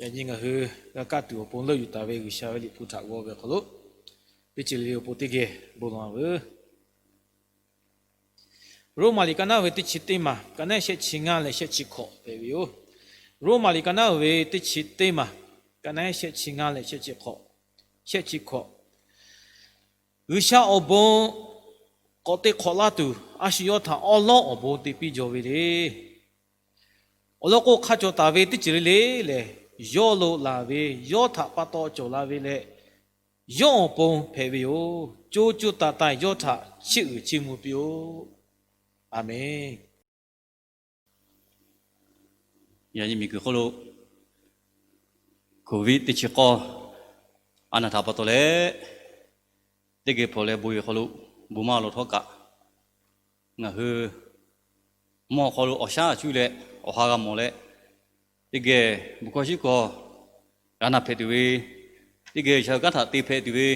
Yaꞈ nyi ngaˬ hui g'a kaˇ tuˬ awˬ pon leuˆ yuˬ taˍ ve G'uiˬsha ve liꞈ hpu htaꞈ g'aw ve awˬ hk'aw lo, teˇ ceuˬ le le awˬ pon teˇ geh bon lawˬ-a veuˬ. Roˉmaꞈ liꞈ ka naˉ ve teˇ chi teˇ maˬ, ka naˉ shehˆ chi ngaˇ leh shehˆ chi hkawꞈ hpehꞈ ve yoˬ. Roˉmaꞈ liꞈ ka naˉ ve teˇ chi teˇ maˬ, ka naˉ shehˆ chi ngaˇ leh shehˆ chi hkawꞈ, shehˆ chi hkawꞈ. G'uiˬsha awˬ bon k'awꞈ te hk'awꞈ laˇ tuˬ, a shu yawˇ htaꞈ awˉ lawˉ awˬ bon te piˇ jaw ve le. Awˬ lawn k'o, hk'a cawˬ taˍ ve teˇ ceuˬ le le lehˬ, yawˇ lo laˬ ve, yawˇ htaꞈ pa taw cawˬ la ve leh, yawˇ awˬ pon hpehꞈ ve yoˬ. Co co taiˍ taiˍ yawˇ htaꞈ chiˇ uiˍ chiˇ mvuh piˇ-oˆ. A menˬ. Yaꞈ nyi miˬguiˬ hk'oˆ lo Covid teˇ chi k'awˇ a naˬ htaꞈ pa taw leh, teˇ geh hpawnˬ leh bon yehˬ hk'aw lo bon maˇ lawˬ htawˇ kaꞈ, ngaˬ hui mvuhˇ hk'aw lo awˬ shaˉ cuˇ leh awˬ ha g'a mawˬ leh, teˇ geh bon hkawˇ shiˉ hkawˇ g'a na hpehꞈ tuˬ ve, teˇ geh G'uiˬsha kanˉ htaꞈ te hpehꞈ tuˬ ve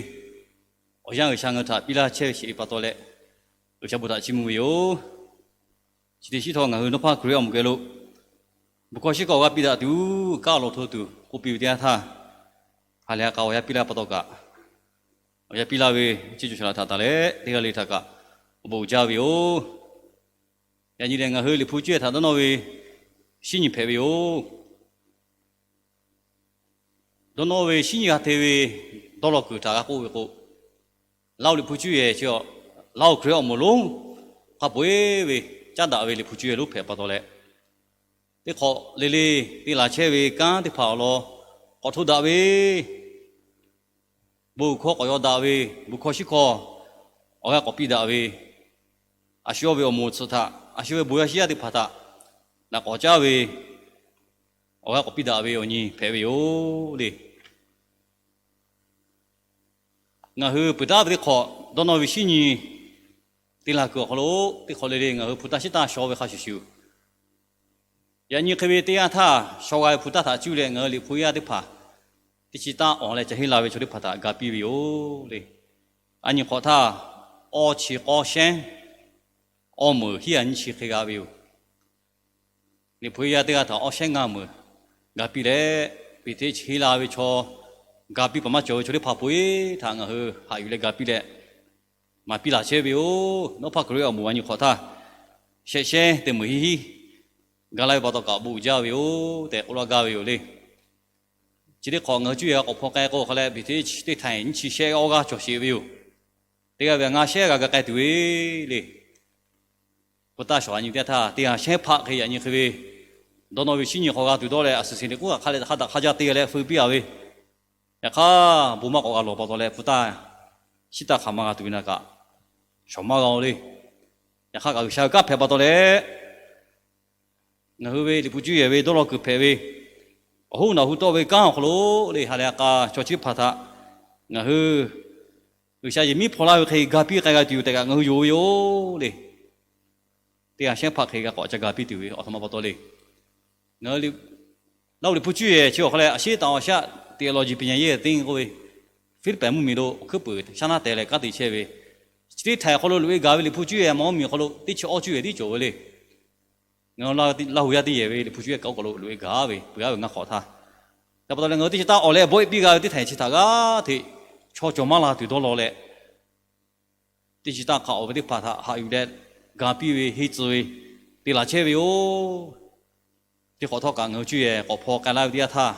awˬ yanˇ G'uiˬsha ngaˬ hui htaꞈ piˇ laˇ chehˇ ve sheˍ ve pa taw leh, G'uiˬsha bon htaꞈ chiˇ mvuh ve yoˬ. Chi teˇ shiˉ htawˇ ngaˬ hui Nawˉ hpaˇ Hkriꞈ awˬ moˍ geh lo bon hkawˇ shiˉ hkawˇ awˬ g'aˇ piˇ daꞈ tuˬ kaˉ awˬ lawn hto tuˬ k'oˆ piˇ ve teˇ yanˇ htaˇ, ha lehˬ ha k'a awˬ yanˇ piˇ laˇ pa taw kaꞈ, awˬ yanˇ piˇ laˇ ve chi cawˬ shaˍ laꞈ htaꞈ taˍ leh teˇ g'aˇ le htaꞈ kaꞈ awˬ bon uiˍ jaˇ ve yoˬ. Yaꞈ nyi lehˬ, ngaˬ hui Liꞈ hpu cuˇ yehˬ htaꞈ dawˇ nawˇ ve shinˉ nyi hpehꞈ ve yoˬ. Dawˇ nawˇ ve shinˉ nyi g'a te ve dawˇ law kuiˬ htaꞈ g'a k'oˆ ve k'o, Laˇ huˍ Liꞈ hpu cuˇ yehˬ chi, Laˇ huˍ Hkriꞈ awˬ moˍ lonˉ hk'a peu-eˬ ve caˉ daꞈ ve Liꞈ hpu cuˇ yehˬ lonˉ hpehꞈ pa taw leh, teˇ hk'awꞈ le le te laˬ chehˇ ve kanˉ teˇ hpaˍ awˬ lawn k'awꞈ hto daꞈ ve, bon hkawˇ k'awꞈ yaw daꞈ ve, bon hkawˇ shiˉ hkawˇ awˬ g'aˇ k'awꞈ piˇ daꞈ ve, a shu yawˇ ve awˬ moˍ tsuhꞈ htaꞈ a shu ve bon yaˇ shiˉ yaˇ teˇ hpaˍ htaꞈ naꞈ k'awꞈ caˉ ve, awˬ g'aˇ k'awꞈ piˇ daꞈ ve awˬ nyi hpehꞈ ve yoˬ le. Ngaˬ hui peuˬ taˉ ve teˇ hk'awꞈ dawˇ nawˇ ve shinˉ nyi te laˬ kuiˬ awˬ hk'aw lo, teˇ hk'awꞈ le le ngaˬ hui hpu taˇ shiˉ taˇ shaw ve hk'a shuˍ shuˍ, yaꞈ nyi hk'e ve teˇ yanˇ htaˇ shaw g'a ve hpu taˇ htaꞈ cuˇ leh ngaˬ hui Liꞈ hpu yaˇ teˇ hpaˍ teˇ chi taˇ awˬ leh ca henˇ la ve chaw teˇ hpaˍ htaꞈ ga piˇ ve yoˬ le. A nyi hk'awꞈ htaˇ, awˇ chi k'awˇ shehnˉ awˇ meunˍ hiˉ a nyiˇ chi hk'e g'a ve yoˬ. Liꞈ hpu yaˇ teˇ g'aˇ htaꞈ awˇ shehnˉ ngaˇ meunˍ ga piˇ leh, Peˍteˇ chi henˇ la ve chaw, ga piˇ paˍ maˇ cawˬ ve chaw teˇ hpaˍ peu-eˬ htaꞈ ngaˬ hui haꞈ yuˬ leh ga piˇ leh, maˍ piˇ laˬ chehˇ ve yoˬ. Nawˉ hpaˇ Hkriꞈ awˬ moˍ a nyi hk'awꞈ htaˇ, shehˆ shehnˉ teˇ meunˍ hiˉ hiˉ ga laˇ ve pa taw kaꞈ bon uiˍ jaˇ ve yoˬ tehꞈ k'oˆ laˇ gaˇ ve yoˬ le. Chi teˇ hk'awꞈ ngaˬ hui cuˇ yehˬ g'a k'awꞈ hpaw k'ai k'o hk'a leh, Peˍteˇ chi teˇ htaiˍ nyiˇ chi shehˆ awˇ g'aˇ cawˬ sheˍ ve yoˬ. Teˇ g'aˇ ve ngaˇ shehnˉ g'a ga k'ai tuˬ ve le. Hpu taˇ shawˍ a nyi teˇ htaˇ, teˇ ha shehnˉ hpaˆ hk'e yaꞈ nyi hk'e ve dawˇ nawˇ ve shinˉ nyi hk'aw g'a tuˬ dawˇ leh, a suhˍ suhˍ liꞈ k'oˆ hk'a leh hk'a daꞈ hk'a jaˇ te g'a leh feu piˇ a ve, yaꞈ hk'aˇ bon maˇ k'awꞈ g'a lawˬ pa taw leh, hpu taˇ shiˉ taˇ hk'aˬ ma g'a tuˬ ve naˬ kaꞈ shawˍ maˇ g'a-o le. Yaꞈ hk'aˇ kaꞈ G'uiˬsha ve kanˉ hpehꞈ pa taw leh, ngaˬ hui ve Liꞈ hpu cuˇ yehˬ ve dawˇ law kuiˬ hpehꞈ ve, awˬ hoˉ naˬ hu tawˆ ve kanˉ awˬ hk'aw lo le, ha lehˬ ha k'a chaw chi teˇ hpaˍ htaꞈ ngaˬ hui G'uiˬsha yehˬ miˉ hpaw laˇ ve hk'e ga piˇ k'ai g'a tuˬ yoˬ tehꞈ kaꞈ ngaˬ hui yonˍ ve yoˬ le. Teˇ ha shehnˉ hpaˆ hk'e g'a k'awꞈ ca ga piˇ tuˬ ve awˬ htoꞈ ma pa taw le. Ngaˬ hui Laˇ huˍ Liꞈ hpu cuˇ yehˬ chi awˬ hk'aw leh, အရှေ့တောင်အာရှ theology ပညာရေးအသင်း k'oˆ ve, Hpiˇliˇpaˍ mvuhˇmiˬ lo awˬ hkuiˉ puiˍ shaˉ naˉ teh leh kanˉ te chehˇ ve, chi teˇ htaiˍ awˬ hk'aw lo loꞈ-e gaˬ ve Liꞈ hpu cuˇ yehˬ maˇ mvuhˇmiˬ awˬ hk'aw lo teˇ chi awˇ cuˇ yehˬ tiˉ cawˬ ve le. Ngaˬ hui Laˇ huˍ yaˇ teˇ yehˬ ve Liꞈ hpu cuˇ yehˬ kaꞈ oˇ kaˬ lo loꞈ-e gaˬ ve peuˬ-a ve ngaˇ hk'awꞈ htaˇ, pa taw leh ngaˬ hui teˇ chi taˇ awˬ leh bawˆ-e piˇ g'a ve teˇ htaiˍ chi htaꞈ g'aˇ hteꞈ chaw cawˬ maˇ la tuˬ dawˇ law leh, teˇ chi taˇ hk'a awˬ ve teˇ hpaˍ htaꞈ haꞈ yuˬ leh ga piˇ ve henˇ tcuh ve te laˬ chehˇ ve yoˬ. Teˇ hk'awꞈ htawˇ kaꞈ ngaˬ hui cuˇ yehˬ k'awꞈ hpaw k'ai laˇ ve teˇ yanˇ htaˇ,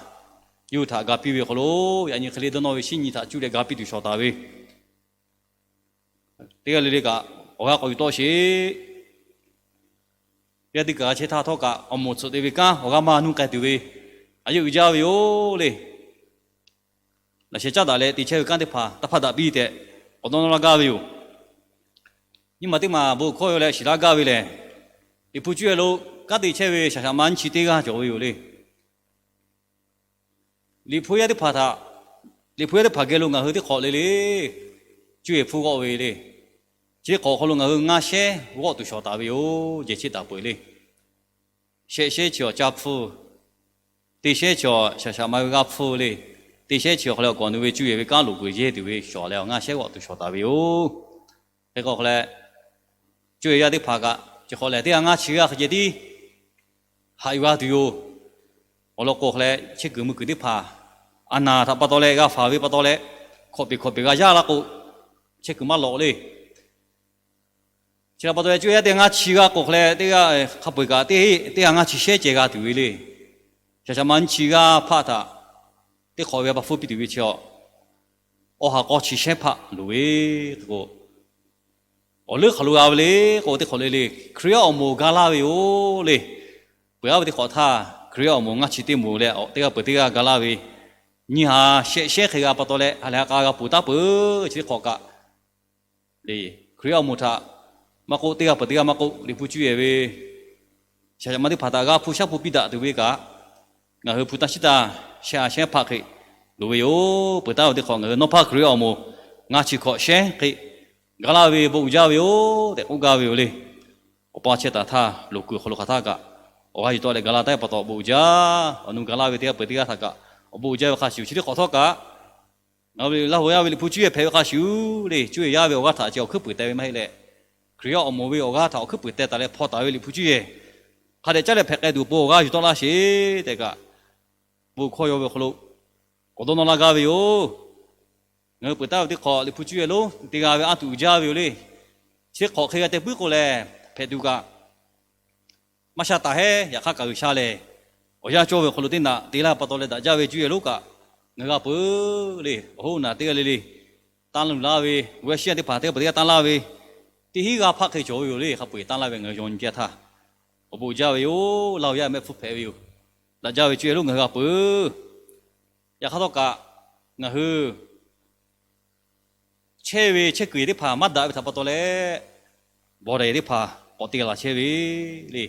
yawˇ hui htaꞈ ga piˇ ve awˬ hk'aw lo yaꞈ nyi hk'e le dawˇ nawˇ ve shinˉ nyi htaꞈ cuˇ leh ga piˇ tuˬ shawˍ taˍ ve, teˇ g'aˇ le le kaꞈ awˬ g'aˇ k'awꞈ yuˬ tawˆ sheˍ. Yaˇ teˇ kaˬ g'a chehˇ htaˇ htawˇ kaꞈ awˬ moˍ tsuhꞈ te ve kanˉ awˬ g'aˇ maˇ nuˇ k'ai tuˬ ve, a yehˬ uiˍ jaˇ ve yoˬ le. Laꞈ sheh caˉ daꞈ leh te chehˇ ve kanˉ teˇ hpaˍ taˇ hpaˇ daꞈ piˇ tehꞈ k'awꞈ dawˇ nawˇ laˇ gaˇ ve yoˬ. Nyi maˬ teˇ maˬ bon hkawˇ yaw leh shiˍ laˇ gaˇ ve lehˬ, Liꞈ hpu cuˇ yehˬ lo kanˉ te chehˇ ve shaˍ shaꞈ ma nyiˇ chi teˇ g'aˇ cawˬ ve yoˬ le. Liꞈ hpu yaˇ teˇ hpaˍ htaꞈ, Liꞈ hpu yaˇ teˇ hpaˍ geh lo ngaˬ hui teˇ hk'awꞈ le le cuˇ yehˬ hpfuhˇ g'awˆ ve le. Chi teˇ hk'awꞈ awˬ hk'aw lo ngaˬ hui ngaˇ shehnˉ g'awˆ tuˬ shawˍ taˍ ve yoˬ. Jehˬ cheˆ taˍ peuˬ le. Shehˆ shehnˉ chi awˬ caˇ hpfuhˇ, teˇ shehnˉ chi awˬ shaˍ shaꞈ ma ve g'aˇ hpfuhˇ le. Teˇ shehnˉ chi awˬ hk'aw leh awˬ kawꞈ nu ve cuˇ yehˬ ve kanˉ loꞈ kuiˬ yehˇ tuˬ ve shawˍ leh awˬ ngaˇ shehnˉ g'awˆ tuˬ shawˍ taˍ ve yoˬ. Hk'e k'o hk'aw leh, cuˇ yehˬ yaˇ teˇ hpaˍ kaꞈ chi hk'awꞈ lehˬ teˇ g'aˇ ngaˇ chi g'aˇ hk'e ceh tiˉ haꞈ yuˬ g'a tuˬ yoˬ. Awˬ lawn k'o hk'a leh chehˇ kuiˬ mui kuiˬ teˇ hpaˍ a naˍ htaꞈ pa taw leh g'a faˍ ve pa taw leh, hkawꞈ peˍ hkawꞈ peˍ g'a yaˇ la k'o, chehˇ kuiˬ maˇ lawꞈ le. Chi htaꞈ pa taw leh cuˇ yaˇ teˇ g'aˇ ngaˇ chi g'a k'o hk'a leh teˇ g'aˇ hk'a peu-eˬ kaꞈ teˇ teˇ g'aˇ ngaˇ chi shehˉ ceh g'a tuˬ ve le. Shaˍ shaˍ ma nyiˇ chi g'aˇ hpaˆ htaꞈ teˇ hk'awꞈ ve pa hpfuhˇ piˇ tuˬ ve chi a, awˬ ha k'aw chi shehˉ hpaˆ loˍ ve k'o, awˬ leuˉ hk'aˬ lo g'a ve le k'o teˇ hk'awꞈ le le, Hkriꞈ yaˇ awˬ moˍ ga laˇ ve yoˬ le. Peuˬ-aˉ ve teˇ hk'awꞈ htaˇ Hkriꞈ yaˇ awˬ moˍ ngaˇ chi teˇ moˍ leh teˇ g'aˇ peuˬ teˇ g'aˇ ga laˇ ve, nyiˇ ha shehˆ shehˉ hk'e g'a pa taw leh ha lehˬ ha k'a g'a ponˬ taˉ peuˬ. Chi teˇ hk'awꞈ kaꞈ le, Hkriꞈ yaˇ awˬ moˍ htaꞈ maˇ k'oˆ, teˇ g'aˇ peuˬ teˇ g'aˇ maˇ k'oˆ, Liꞈ hpu cuˇ yehˬ ve shaˍ shaˍ ma teˇ hpaˍ htaꞈ g'a hpu shaˉ hpu piˇ daꞈ tuˬ ve kaꞈ, ngaˬ hui hpu taˇ shiˉ taˇ shehˆ ha shehˆ hpaˆ hk'e loˍ ve yoˬ. Peuˬ taˉ ve teˇ hk'awꞈ ngaˬ hui nawˇ hpaˇ Hkriꞈ yaˇ awˬ moˍ ngaˇ chi hkawꞈ shehˉ hk'e ga laˇ ve bon uiˍ jaˇ ve yoˬ tehꞈ k'oˆ gaˇ ve yoˬ le. Awˬ pa chehˇ taˍ htaˇ loˍ kuiˬ awˬ hk'aw lo hk'aˬ htaˇ kaꞈ awˬ g'aˇ yuˬ tawˆ leh ga laˇ taˉ pa taw bon uiˍ jaˇ. Awˬ nu ga laˇ ve teˇ g'aˇ peuˬ teˇ g'aˇ htaꞈ kaꞈ awˬ bon uiˍ jaˇ ve hk'a shuˍ, chi teˇ hk'awꞈ htawˇ kaꞈ ngaˬ hui Laˇ huˍ yaˇ ve Liꞈ hpu cuˇ yehˬ hpehꞈ ve hk'a shuˍ le, cuˇ yehˬ yaˇ ve awˬ g'aˇ htaꞈ ceh awˬ hkuiˉ puiˍ teh ve maˇ heˆ leh, Hkriꞈ yaˇ awˬ moˍ ve awˬ g'aˇ htaꞈ awˬ hkuiˉ puiˍ teh taˍ leh hpaw taˍ ve Liꞈ hpu cuˇ yehˬ hk'a dehꞈ caˉ leh hpehꞈ k'ai tuˬ awˬ pon awˬ g'aˇ yuˬ tawˆ laˇ sheˍ tehꞈ kaꞈ, bon hkawˇ yaw ve awˬ hk'aw lo k'awꞈ dawˇ nawˇ laˇ gaˇ ve yoˬ. Ngaˬ hui peuˬ taˉ ve teˇ hk'awꞈ Liꞈ hpu cuˇ yehˬ lonˉ te g'a ve anˇ tuˬ uiˍ jaˇ ve yoˬ le. Chi teˇ hk'awꞈ hk'e g'a te puiˉ k'o lehˬ, hpehꞈ tuˬ kaꞈ maˇ sha taˍ heˆ. Yaꞈ hk'aˇ kaꞈ G'uiˬsha lehˬ awˬ yanˇ cawˇ ve awˬ hk'aw lo teˇ naꞈ te laˇ pa taw leh daꞈ jaˇ ve cuˇ yehˬ lonˉ kaꞈ ngaˬ hui g'a peuˬ le. Awˬ hoˉ naˬ teˇ g'aˇ le le tanˇ luˬ laˇ ve, g'uˇ suhˍ teˇ hpaˍ teˇ g'aˇ peuˬ teˇ g'aˇ tanˇ laˇ ve, teˇ hinˉ g'aˇ hpaˆ hk'e cawˬ ve yoˬ le. Hk'a peu-eˬ tanˇ laˇ ve ngaˬ hui yaw nyi teˇ g'aˇ htaˇ awˬ bon uiˍ jaˇ ve yoˬ. Laˇ huˍ yaˇ mehˆ hpfuhˇ hpehꞈ ve yoˬ. Daꞈ jaˇ ve cuˇ yehˬ lonˉ ngaˬ hui g'a peuˬ. Yaꞈ hk'aˇ htawˇ kaꞈ ngaˬ hui chehˇ ve chehˇ kuiˬ yehˬ teˇ hpaˍ maˇ daꞈ ve htaꞈ pa taw leh, bawˬ daꞈ yehˬ teˇ hpaˍ k'awꞈ te g'a laˬ chehˇ ve le.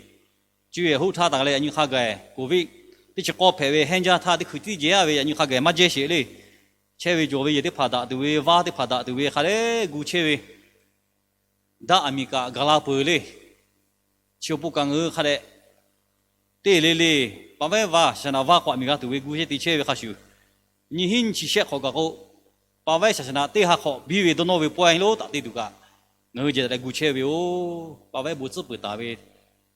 Cuˇ yehˬ hoˆ htaˇ taˍ leh yaꞈ nyi hk'a gaˬ COVID teˇ chi k'awˇ hpehꞈ ve hehnˇ jaˇ htaˇ teˇ hkui tiˉ jehˇ-a ve yaꞈ nyi hk'a gaˬ maˇ jehˇ sheˍ le. Chehˇ ve jawˬ ve yehˬ teˇ hpaˍ daꞈ tuˬ ve, vaˇ teˇ hpaˍ daꞈ tuˬ ve hk'a dehꞈ gu chehˇ ve daꞈ aˬ miˍ kaꞈ gaˬ la peuˬ le. Chi awˬ pon kaꞈ ngaˬ hui hk'a dehꞈ teˇ le le pa vehˉ vaˇ shaˍ shaˍ naꞈ vaˇ k'o aˬ miˍ g'a tuˬ ve gu chehˇ te chehˇ ve hk'a shuˍ, nyiˇ hinˉ nyiˇ chi shehˆ hk'awꞈ gaˬ k'o, pa vehˉ shaˍ shaˍ naꞈ teˇ ha hk'awꞈ biˇ ve dawˇ nawˇ ve pawehˇ lo taꞈ te tuˬ kaꞈ, ngaˬ hui jehˬ taˍ leh gu chehˇ ve yoˬ. Pa vehˉ bon tcuhˉ peuˬ taˍ ve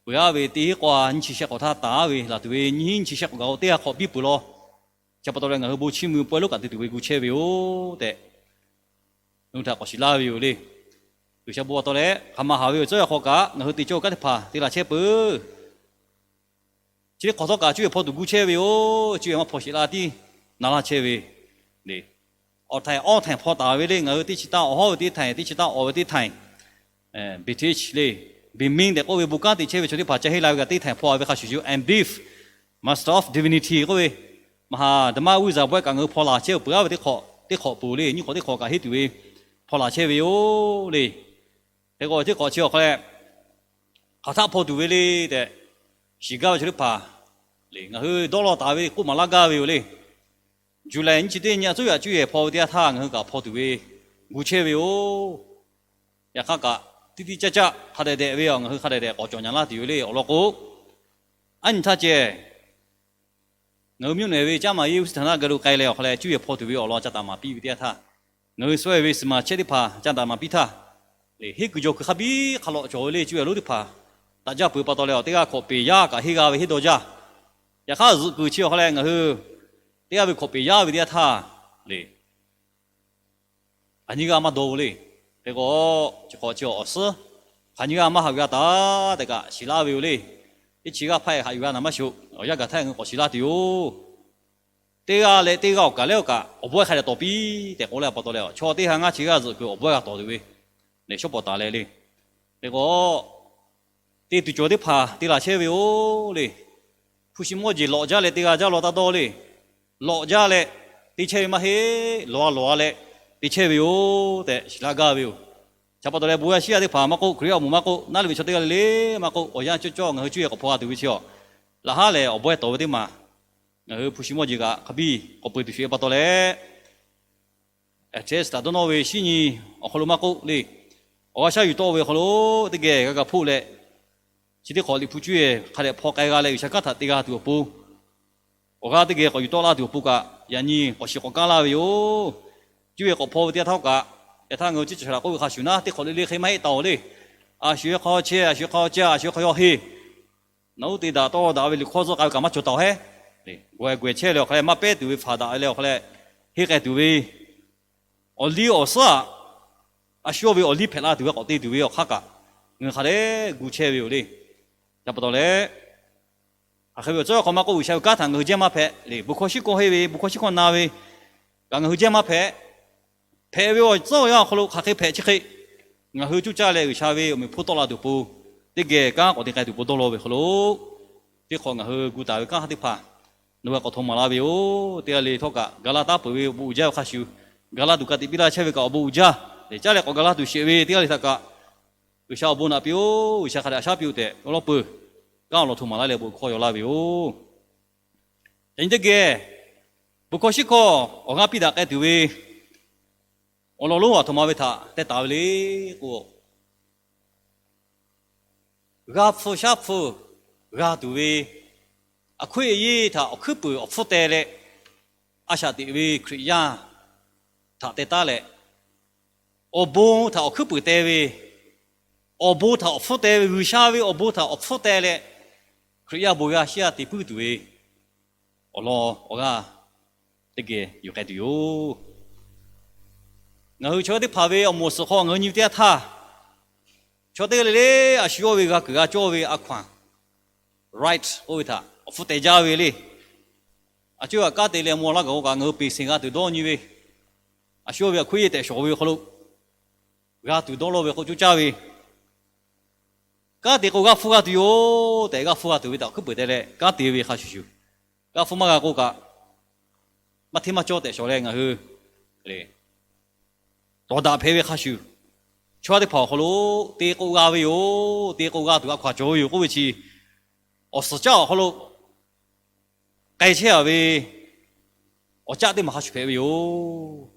peuˬ-a ve teˇ hinˉ k'awˇ ha nyiˇ chi shehˆ hk'awꞈ htaˇ taˍ ve laˬ tuˬ ve nyiˇ hinˉ nyiˇ chi shehˆ hk'awꞈ gaˬ k'o teˇ ha hk'awꞈ biˇ peuˬ law. Chi pa taw leh ngaˬ hui bon chiˇ mvuh pawehˇ lo kaꞈ te tuˬ ve gu chehˇ ve yoˬ tehꞈ, ngaˬ hui htaꞈ k'awꞈ shiˍ laˇ ve yoˬ le. G'uiˬsha bon pa taw leh hk'aˬ ma haˍ ve awˬ cawˇ yaꞈ hk'aw kaꞈ ngaˬ hui te cawˇ ve kanˉ teˇ hpaˍ te laˬ chehˇ peuˬ. Chi teˇ hk'awꞈ htawˇ kaꞈ cuˇ yehˬ hpaw tuˬ gu chehˇ ve yoˬ. Cuˇ yehˬ maˇ hpaw sheˍ la tiˉ na laˇ chehˇ ve le. Awˬ htaiˍ awˇ htaiˍ hpaw taˍ ve le. Ngaˬ hui teˇ chi taˇ awˬ hawˉ ve teˇ htaiˍ, teˇ chi taˇ awˬ ve teˇ htaiˍ, British le, Bemin tehꞈ k'oˆ ve bon kanˉ te chehˇ ve chaw teˇ hpaˍ ca henˇ la ve kaꞈ teˇ htaiˍ hpaw ve hk'a shuˍ shuˍ, M.Div, Master of Divinity k'oˆ ve, maˍ haˍ daˍ maˇ uˇ zaˍ bawehˇ kaꞈ ngaˬ hui hpaw laˬ chehˇ peuˬ-a ve teˇ hk'awꞈ teˇ hk'awꞈ peuˬ le. Nyiˇ hk'awꞈ teˇ hk'awꞈ kaꞈ henˇ tuˬ ve hpaw laˬ chehˇ ve yoˬ le. Hk'e k'o chi hk'awꞈ chi awˬ hk'aw leh hk'aˬ htaˆ hpaw tuˬ ve le tehꞈ shiˍ gaˇ ve chaw teˇ hpaˍ le, ngaˬ hui dawˇ law taˍ ve k'oˆ maˍ laˇ gaˇ ve yoˬ le. July nyiˇ chi teˇ nyi a tcuhˉ yaꞈ cuˇ yehˬ hpaw ve teˇ yanˇ htaˇ ngaˬ hui kaꞈ hpaw tuˬ ve gu chehˇ ve yoˬ. Yaꞈ hk'aˇ kaꞈ tiˇ tiˇ caˇ caˇ hk'a dehꞈ dehꞈ ve a, ngaˬ hui hk'a dehꞈ dehꞈ k'awꞈ cawˬ nyaˍ laˇ tuˬ yoˬ le. Awˬ lawn k'o, aˉ nyi htaˇ ceh ngaˬ hui မြို့နယ် ve ကျန်းမာရေး ဦးစီးဌာန geh lo k'ai leh awˬ hk'aw leh cuˇ yehˬ hpaw tuˬ ve awˬ lawn ca taˍ maˍ piˇ ve teˇ yanˇ htaˇ, ngaˬ hui suh-e ve suhˍ maˬ chehˇ teˇ hpaˍ ca taˍ maˍ piˇ htaˇ, le henˇ kuiˬ jawˬ kuiˬ hk'a biˇ hk'a lawꞈ cawˬ ve le. Cuˇ yehˬ lonˉ teˇ hpaˍ daꞈ jaˇ peuˬ pa taw leh awˬ teˇ g'aˇ hkawꞈ peˍ yaˇ kaꞈ henˇ g'a ve henˇ dawˇ jaˇ. Yaꞈ hk'aˇ zuhꞈ kuiˬ chi awˬ hk'aw leh ngaˬ hui teˇ g'aˇ ve hkawꞈ peˍ yaˇ ve teˇ yanˇ htaˇ le hk'aˬ nyiˇ g'aˇ maˇ dawˇ-o le. Hk'e k'o, chi hk'awꞈ chi awˬ suhˉ hk'aˬ nyiˇ g'aˇ maˇ haꞈ g'a taˍ tehꞈ kaꞈ shiˍ laˇ ve yoˬ le. Teˇ chi g'aˇ hpaˇ-e haꞈ yuˬ g'a naˍ maˇ shoꞈ. Awˬ yanˇ gaˬ htaˇ ngaˬ hui k'awꞈ shiˍ laˇ tuˬ yoˬ. Teˇ g'aˇ leh teˇ g'aˇ awˬ kaˬ leh awˬ kaꞈ awˬ bawehˇ hk'a dehꞈ tawˍ piˇ tehꞈ k'oˆ leh pa taw leh, chaw teˇ ha ngaˇ chi g'aˇ zuhꞈ kuiˬ awˬ bawehˇ g'a tawˍ tuˬ ve lehˬ shawˉ pawˍ taˍ leh le. Hk'e k'o, te tuˬ cawˬ teˇ hpaˍ te laˬ chehˇ ve yoˬ le. Hpu shi mawˇ jeˬ lawꞈ jaˇ leh te g'a jaˇ law taˇ dawˇ le. Lawꞈ jaˇ leh te chehˇ ve maˇ heˆ. Lawꞈ-a lawꞈ-a leh te chehˇ ve yoˬ tehꞈ shiˍ laˇ gaˇ ve yoˬ. Chi pa taw leh bon yaˇ shiˉ yaˇ teˇ hpaˍ maˇ k'oˆ, Hkriꞈ yaˇ awˬ moˍ maˇ k'oˆ, naˉ le ve chaw teˇ g'aˇ le le maˇ k'oˆ, awˬ yanˇ cawˇ cawˇ ngaˬ hui cuˇ yehˬ k'awꞈ hpaw g'a tuˬ ve chi a, laꞈ haˉ lehˬ awˬ bawehˇ tawˍ ve teˇ maˬ ngaˬ hui hpu shi mawˇ jeˬ kaꞈ hk'a biˇ k'awꞈ peu tuˬ sheˍ pa taw leh, Athens htaꞈ dawˇ nawˇ ve shinˉ nyi awˬ hk'aw lo maˇ k'oˆ le, awˬ g'aˇ shaˉ yuˬ tawˆ ve awˬ hk'aw lo teˇ geh g'a ga hpoˆ leh, chi teˇ hk'awꞈ Liꞈ hpu cuˇ yehˬ hk'a dehꞈ hpaw k'ai g'a leh G'uiˬsha kanˉ htaꞈ te g'a tuˬ awˬ pon, awˬ g'aˇ teˇ geh k'awꞈ yuˬ tawˆ laˇ tuˬ awˬ pon kaꞈ yaꞈ nyi k'awꞈ shiˍ k'awꞈ kanˉ laˇ ve yoˬ. Cuˇ yehˬ k'awꞈ hpaw ve teˇ yanˇ htaˇ kaꞈ, yaꞈ htaˇ ngaˬ hui chi caˬ shaˍ laꞈ k'oˆ ve hk'a shuˍ naˉ teˇ hk'awꞈ le le hk'e maˇ heˆ taˍ-oˬ le. A shu hk'aw chehˇ, a shu hk'aw caˇ, a shu hk'aw yaw heˆ. Nawˬ hui te daꞈ tawˇ daꞈ ve liꞈ hk'awˇ tcuh k'ai ve kaꞈ maˇ cawˬ taˍ-oˬ hehˉ. Gawˬ-e gawˬ-e chehˇ leh awˬ hk'a leh maˇ pehˉ tuˬ ve hpaˍ daꞈ leh awˬ hk'a leh henˇ k'ai tuˬ ve awˬ liˇ awˬ suhˉ-aꞈ, a shu yawˇ ve awˬ liˇ hpehꞈ la tuˬ ve k'awꞈ te tuˬ ve awˬ hk'aˇ kaꞈ, ngaˬ hui hk'a dehꞈ gu chehˇ ve yoˬ le. Ca pa taw leh, hk'aˬ hk'e ve awˬ cawˇ hk'aw maˇ k'oˆ, G'uiˬsha ve kanˉ htaꞈ ngaˬ hui jehˇ maˇ hpehꞈ le. Bon hkawˇ shiˉ hkawˇ henˇ ve, bon hkawˇ shiˉ hkawˇ na ve kaꞈ ngaˬ hui jehˇ maˇ hpehꞈ. Hpehꞈ ve awˬ cawˇ awˬ yanˇ awˬ hk'aw lo hk'aˬ hk'e hpehꞈ chi hk'e, ngaˬ hui cuˇ caˇ leh G'uiˬsha ve awˬ meꞈ hpfuhˇ tawˆ la tuˬ awˬ pon, teˇ geh kanˉ k'awꞈ te k'ai tuˬ awˬ pon dawˇ law ve hk'aw lo, teˇ hk'awꞈ ngaˬ hui gu taˍ ve kanˉ teˇ hpaˍ nawˬ hui k'awꞈ htoꞈ maˍ laˇ ve yoˬ. Teˇ g'aˇ le htawˇ kaꞈ ga laˇ taˉ peuˬ ve awˬ bon uiˍ jaˇ ve hk'a shuˍ, ga laˇ tuˬ ka tiꞈ piˇ laˇ chehˇ ve kaꞈ awˬ bon uiˍ jaˇ. Lehˬ caˇ leh k'awꞈ ga laˇ tuˬ sheˍ ve teˇ g'aˇ le htaꞈ kaꞈ, G'uiˬsha awˬ bon naꞈ piˇ-oˆ, G'uiˬsha hk'a dehꞈ a shaˉ piˇ-oˆ tehꞈ awˬ lawn peuˬ, kanˉ awˬ lawn htoꞈ maˍ laˇ leh bon hkawˇ yaw laˇ ve yoˬ. Yaꞈ nyi teˇ geh bon hkawˇ shiˉ hkawˇ awˬ g'aˇ piˇ daꞈ k'ai tuˬ ve awˬ lawn lonˉ aˬ htoꞈ ma ve htaꞈ teh taˍ ve le k'o, g'a hpfuh shaˉ hpfuh g'a tuˬ ve, aˬ hkuiˉ yeˇ htaꞈ awˬ hkuiˉ puiˍ awˬ hpfuhˇ teh leh, a shaꞈ teꞈ ve Hkriꞈ yaˇ htaꞈ teh taˉ leh, awˬ bon htaꞈ awˬ hkuiˉ puiˍ teh ve, awˬ bon htaꞈ awˬ hpfuhˇ teh ve, G'uiˬsha ve awˬ bon htaꞈ awˬ hpfuhˇ teh leh, Hkriꞈ yaˇ bon yaˇ shiˉ yaˇ te puiˉ tuˬ ve awˬ lawn awˬ g'aˇ teˇ geh yuˬ k'ai tuˬ yoˬ. Ngaˬ hui chaw teˇ hpaˍ ve awˬ moˍ awˬ suhˍ hk'aw ngaˬ hui nyi ve teˇ yanˇ htaˇ, chaw teˇ g'aˇ le le a shu yawˇ ve g'a kuiˬ g'a cawˇ ve a hkaw-anˬ, right k'oˆ ve htaꞈ awˬ hpfuhˇ teh jaˇ ve le. A ciˉ kaꞈ kanˉ te leh mvuh laˇ gaˬ k'o kaꞈ ngaˬ hui peˬ seˍ g'a tuˬ dawˇ nyi ve, a shu yawˇ ve aˬ hkuiˉ yeˇ tehꞈ shawˍ ve awˬ hk'aw lo g'a tuˬ dawˇ lawˇ ve k'o coˇ caˇ ve, kanˉ te k'o g'a hpfuhˇ g'a tuˬ yoˬ tehꞈ g'a hpfuhˇ g'a tuˬ ve htaꞈ awˬ hkuiˉ puiˍ teh leh kanˉ te ve hk'a shuˍ shuˍ, g'a hpfuhˇ maˇ g'a k'o kaꞈ, maˇ hteˇ maˇ cawˇ tehꞈ shawˍ leh ngaˬ hui tawˍ daꞈ hpehꞈ ve hk'a shuˍ, chaw teˇ hpaˍ awˬ hk'aw lo te k'o g'a ve yoˬ, te k'o g'a tuˬ a hkaw-anˬ cawˬ ve yoˬ k'oˆ ve chi, awˬ suhˍ caˉ awˬ hk'aw lo k'ai chehˇ a ve awˬ caˆ teˇ maˬ hk'a shuˍ hpehꞈ ve yoˬ.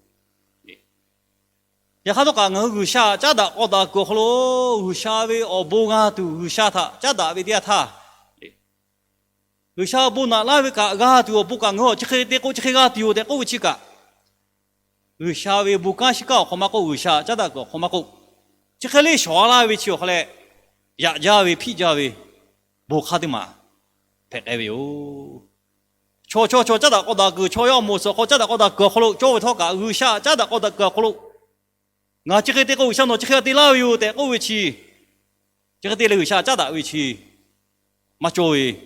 Yaꞈ hk'aˇ htawˇ kaꞈ ngaˬ hui G'uiˬsha caˉ daꞈ k'aw daꞈ kuiˬ awˬ hk'aw lo G'uiˬsha ve awˬ bon g'a tuˬ, G'uiˬsha htaꞈ caˉ daꞈ ve teˇ yanˇ htaˇ, G'uiˬsha awˬ bon naꞈ laˇ ve kaꞈ g'a tuˬ awˬ pon kaꞈ ngaˬ hui chi hk'e te k'o chi hk'e g'a tuˬ yoˬ tehꞈ k'oˆ ve chi kaꞈ, G'uiˬsha ve bon kanˉ shiˉ kanˉ awˬ hk'aw maˇ k'oˆ, G'uiˬsha caˉ daꞈ kuiˬ awˬ hk'aw maˇ k'oˆ, chi hk'e le shawˍ laˇ ve chi awˬ hk'a leh, yaꞈ jaˇ ve hpiˆ jaˇ ve bon hk'aˇ teˇ maˬ hpehꞈ k'ai ve yoˬ. Chaw chaw chaw caˉ daꞈ k'aw daꞈ kuiˬ, chaw yaˇ awˬ moˍ suhˍ hk'aw caˉ daꞈ k'aw daꞈ kuiˬ awˬ hk'aw lo cawˇ ve htawˇ kaꞈ, G'uiˬsha caˉ daꞈ k'aw daꞈ kuiˬ awˬ hk'aw lo ngaˬ chi hk'e te k'o G'uiˬsha nawˬ chi hk'e g'a te laˇ ve yoˬ tehꞈ k'oˆ ve chi, chi hk'e te leh G'uiˬsha caˉ daꞈ ve chi maˇ cawˇ ve,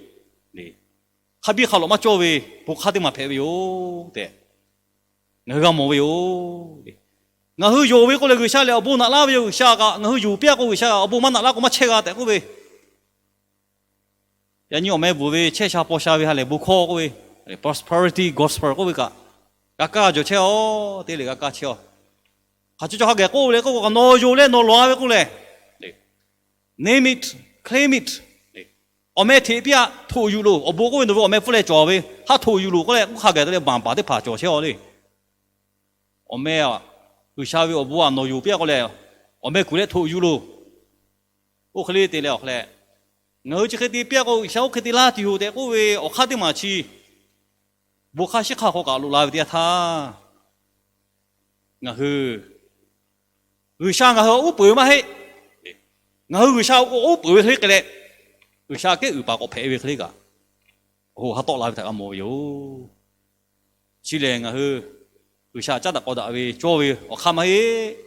hk'a biˇ hk'a lawꞈ maˇ cawˇ ve bon hk'aˇ teˇ maˬ hpehꞈ ve yoˬ tehꞈ ngaˬ hui g'a mawˬ ve yoˬ. Ngaˬ hui yonˍ ve k'o lehˬ G'uiˬsha lehˬ awˬ bon naꞈ laˇ ve yoˬ. G'uiˬsha kaꞈ ngaˬ hui yonˍ piˇ-a k'o G'uiˬsha awˬ bon maˇ naꞈ laˇ k'o maˇ chehˇ g'a tehꞈ k'oˆ ve. Yaꞈ nyi awˬ meh bvuhˬ ve chehˇ sha paw sha ve ha lehˬ bon hkawˇ k'oˆ ve, prosperity gospel k'oˆ ve kaꞈ, g'a kaˇ jawˬ chehˇ-aˬ, teˇ lehˬ g'a kaˇ chehˇ-aˬ. Hk'aˬ cawˇ cawˇ ha gehˬ k'oˆ ve le k'o, nawˬ yonˍ leh nawˬ lawˬ-a ve k'oˆ lehˬ, name it, claim it, awˬ meh hteꞈ piˇ-a, htoꞈ yuˬ loˬ. Awˬ bon k'oˆ ve nawˬ ve awˬ meh pfuhˇ leh cawˬ ve, ha htoꞈ yuˬ loˬ k'oˆ leh k'oˆ hk'a gaˬ te leh banˍ baˬ teˇ hpaˍ cawˬ chehˇ-aˬ le. Awˬ meh G'uiˬsha ve awˬ bon-a nawˬ yonˍ piˇ-a k'o lehˬ, awˬ meh kuˬ leh htoꞈ yuˬ loˬ. Oˇ hk'e le te leh awˬ hk'e leh, ngaˬ hui chi hk'e te piˇ-a k'o G'uiˬsha oˇ hk'e te laˇ tuˬ yoˬ tehꞈ k'oˆ ve awˬ hk'aˇ teˇ maˬ chi, bon hk'aˇ shiˉ hk'aˇ hk'aw kaꞈ loꞈ la ve teˇ yanˇ htaˇ, ngaˬ hui G'uiˬsha ngaˬ hui awˬ uˉ peunˍ maˇ heˆ. Ngaˬ hui G'uiˬsha awˬ uˉ peunˍ ve hk'e le k'ehꞈ leh, G'uiˬsha kehˉ uiˍ paˍ k'awꞈ hpehꞈ ve hk'e le kaꞈ, ha tawˆ la ve htaꞈ g'a mawˬ ve yoˬ. Chi lehˬ ngaˬ hui G'uiˬsha caˉ daꞈ k'aw daꞈ ve cawˇ ve awˬ hk'aˇ maˇ heˆ.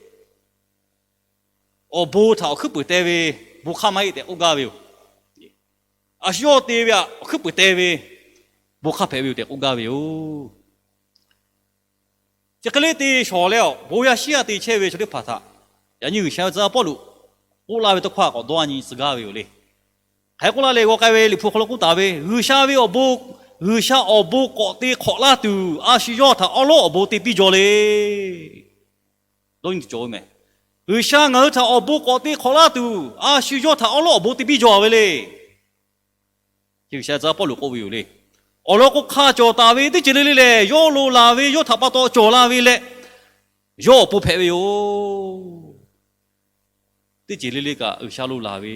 Awˬ bon htaꞈ awˬ hkuiˉ puiˍ te ve bon hk'aˇ maˇ heˆ tehꞈ k'oˆ gaˇ ve yoˬ. A shu yawˇ te ve-a awˬ hkuiˉ puiˍ te ve bon hk'aˇ hpehꞈ ve yoˬ tehꞈ k'oˆ gaˇ ve yoˬ. Chi hk'e le te shawˍ leh, awˬ bon yaˇ shiˉ yaˇ te chehˇ ve chaw teˇ hpaˍ htaꞈ yaꞈ nyi G'uiˬsha ve tcuh yaˇ Pawˇluꞈ k'oˆ laˇ ve tawˇ hkawˇ k'awꞈ dawˇ a nyi tcuh gaˇ ve yoˬ le. Hk'e k'oˆ laˇ leh g'aw k'ai ve Liꞈ hpu hk'aw lo k'oˆ taˍ ve, G'uiˬsha ve awˬ bon, G'uiˬsha awˬ bon k'awꞈ te hk'awꞈ laˇ tuˬ a shu yawˇ htaꞈ awˉ lawˉ awˬ bon te piˇ jaw le. Dawˇ nyi tuˬ cawˬ ve mehˬ. G'uiˬsha ngaˬ hui htaꞈ awˬ bon k'awꞈ te hk'awꞈ laˇ tuˬ a shu yawˇ htaꞈ awˉ lawˉ awˬ bon te piˇ jaw ve le. G'uiˬsha tcuh yaˇ Pawˇluꞈ k'oˆ ve yoˬ le. Awˬ lawn k'o hk'a cawˬ taˍ ve teˇ ceuˬ le le lehˬ, yawˇ lo laˬ ve yawˇ htaꞈ pa taw cawˬ la ve leh, yawˇ awˬ pon hpehꞈ ve yoˬ. Teˇ ceuˬ le le kaꞈ G'uiˬsha lo laˬ ve,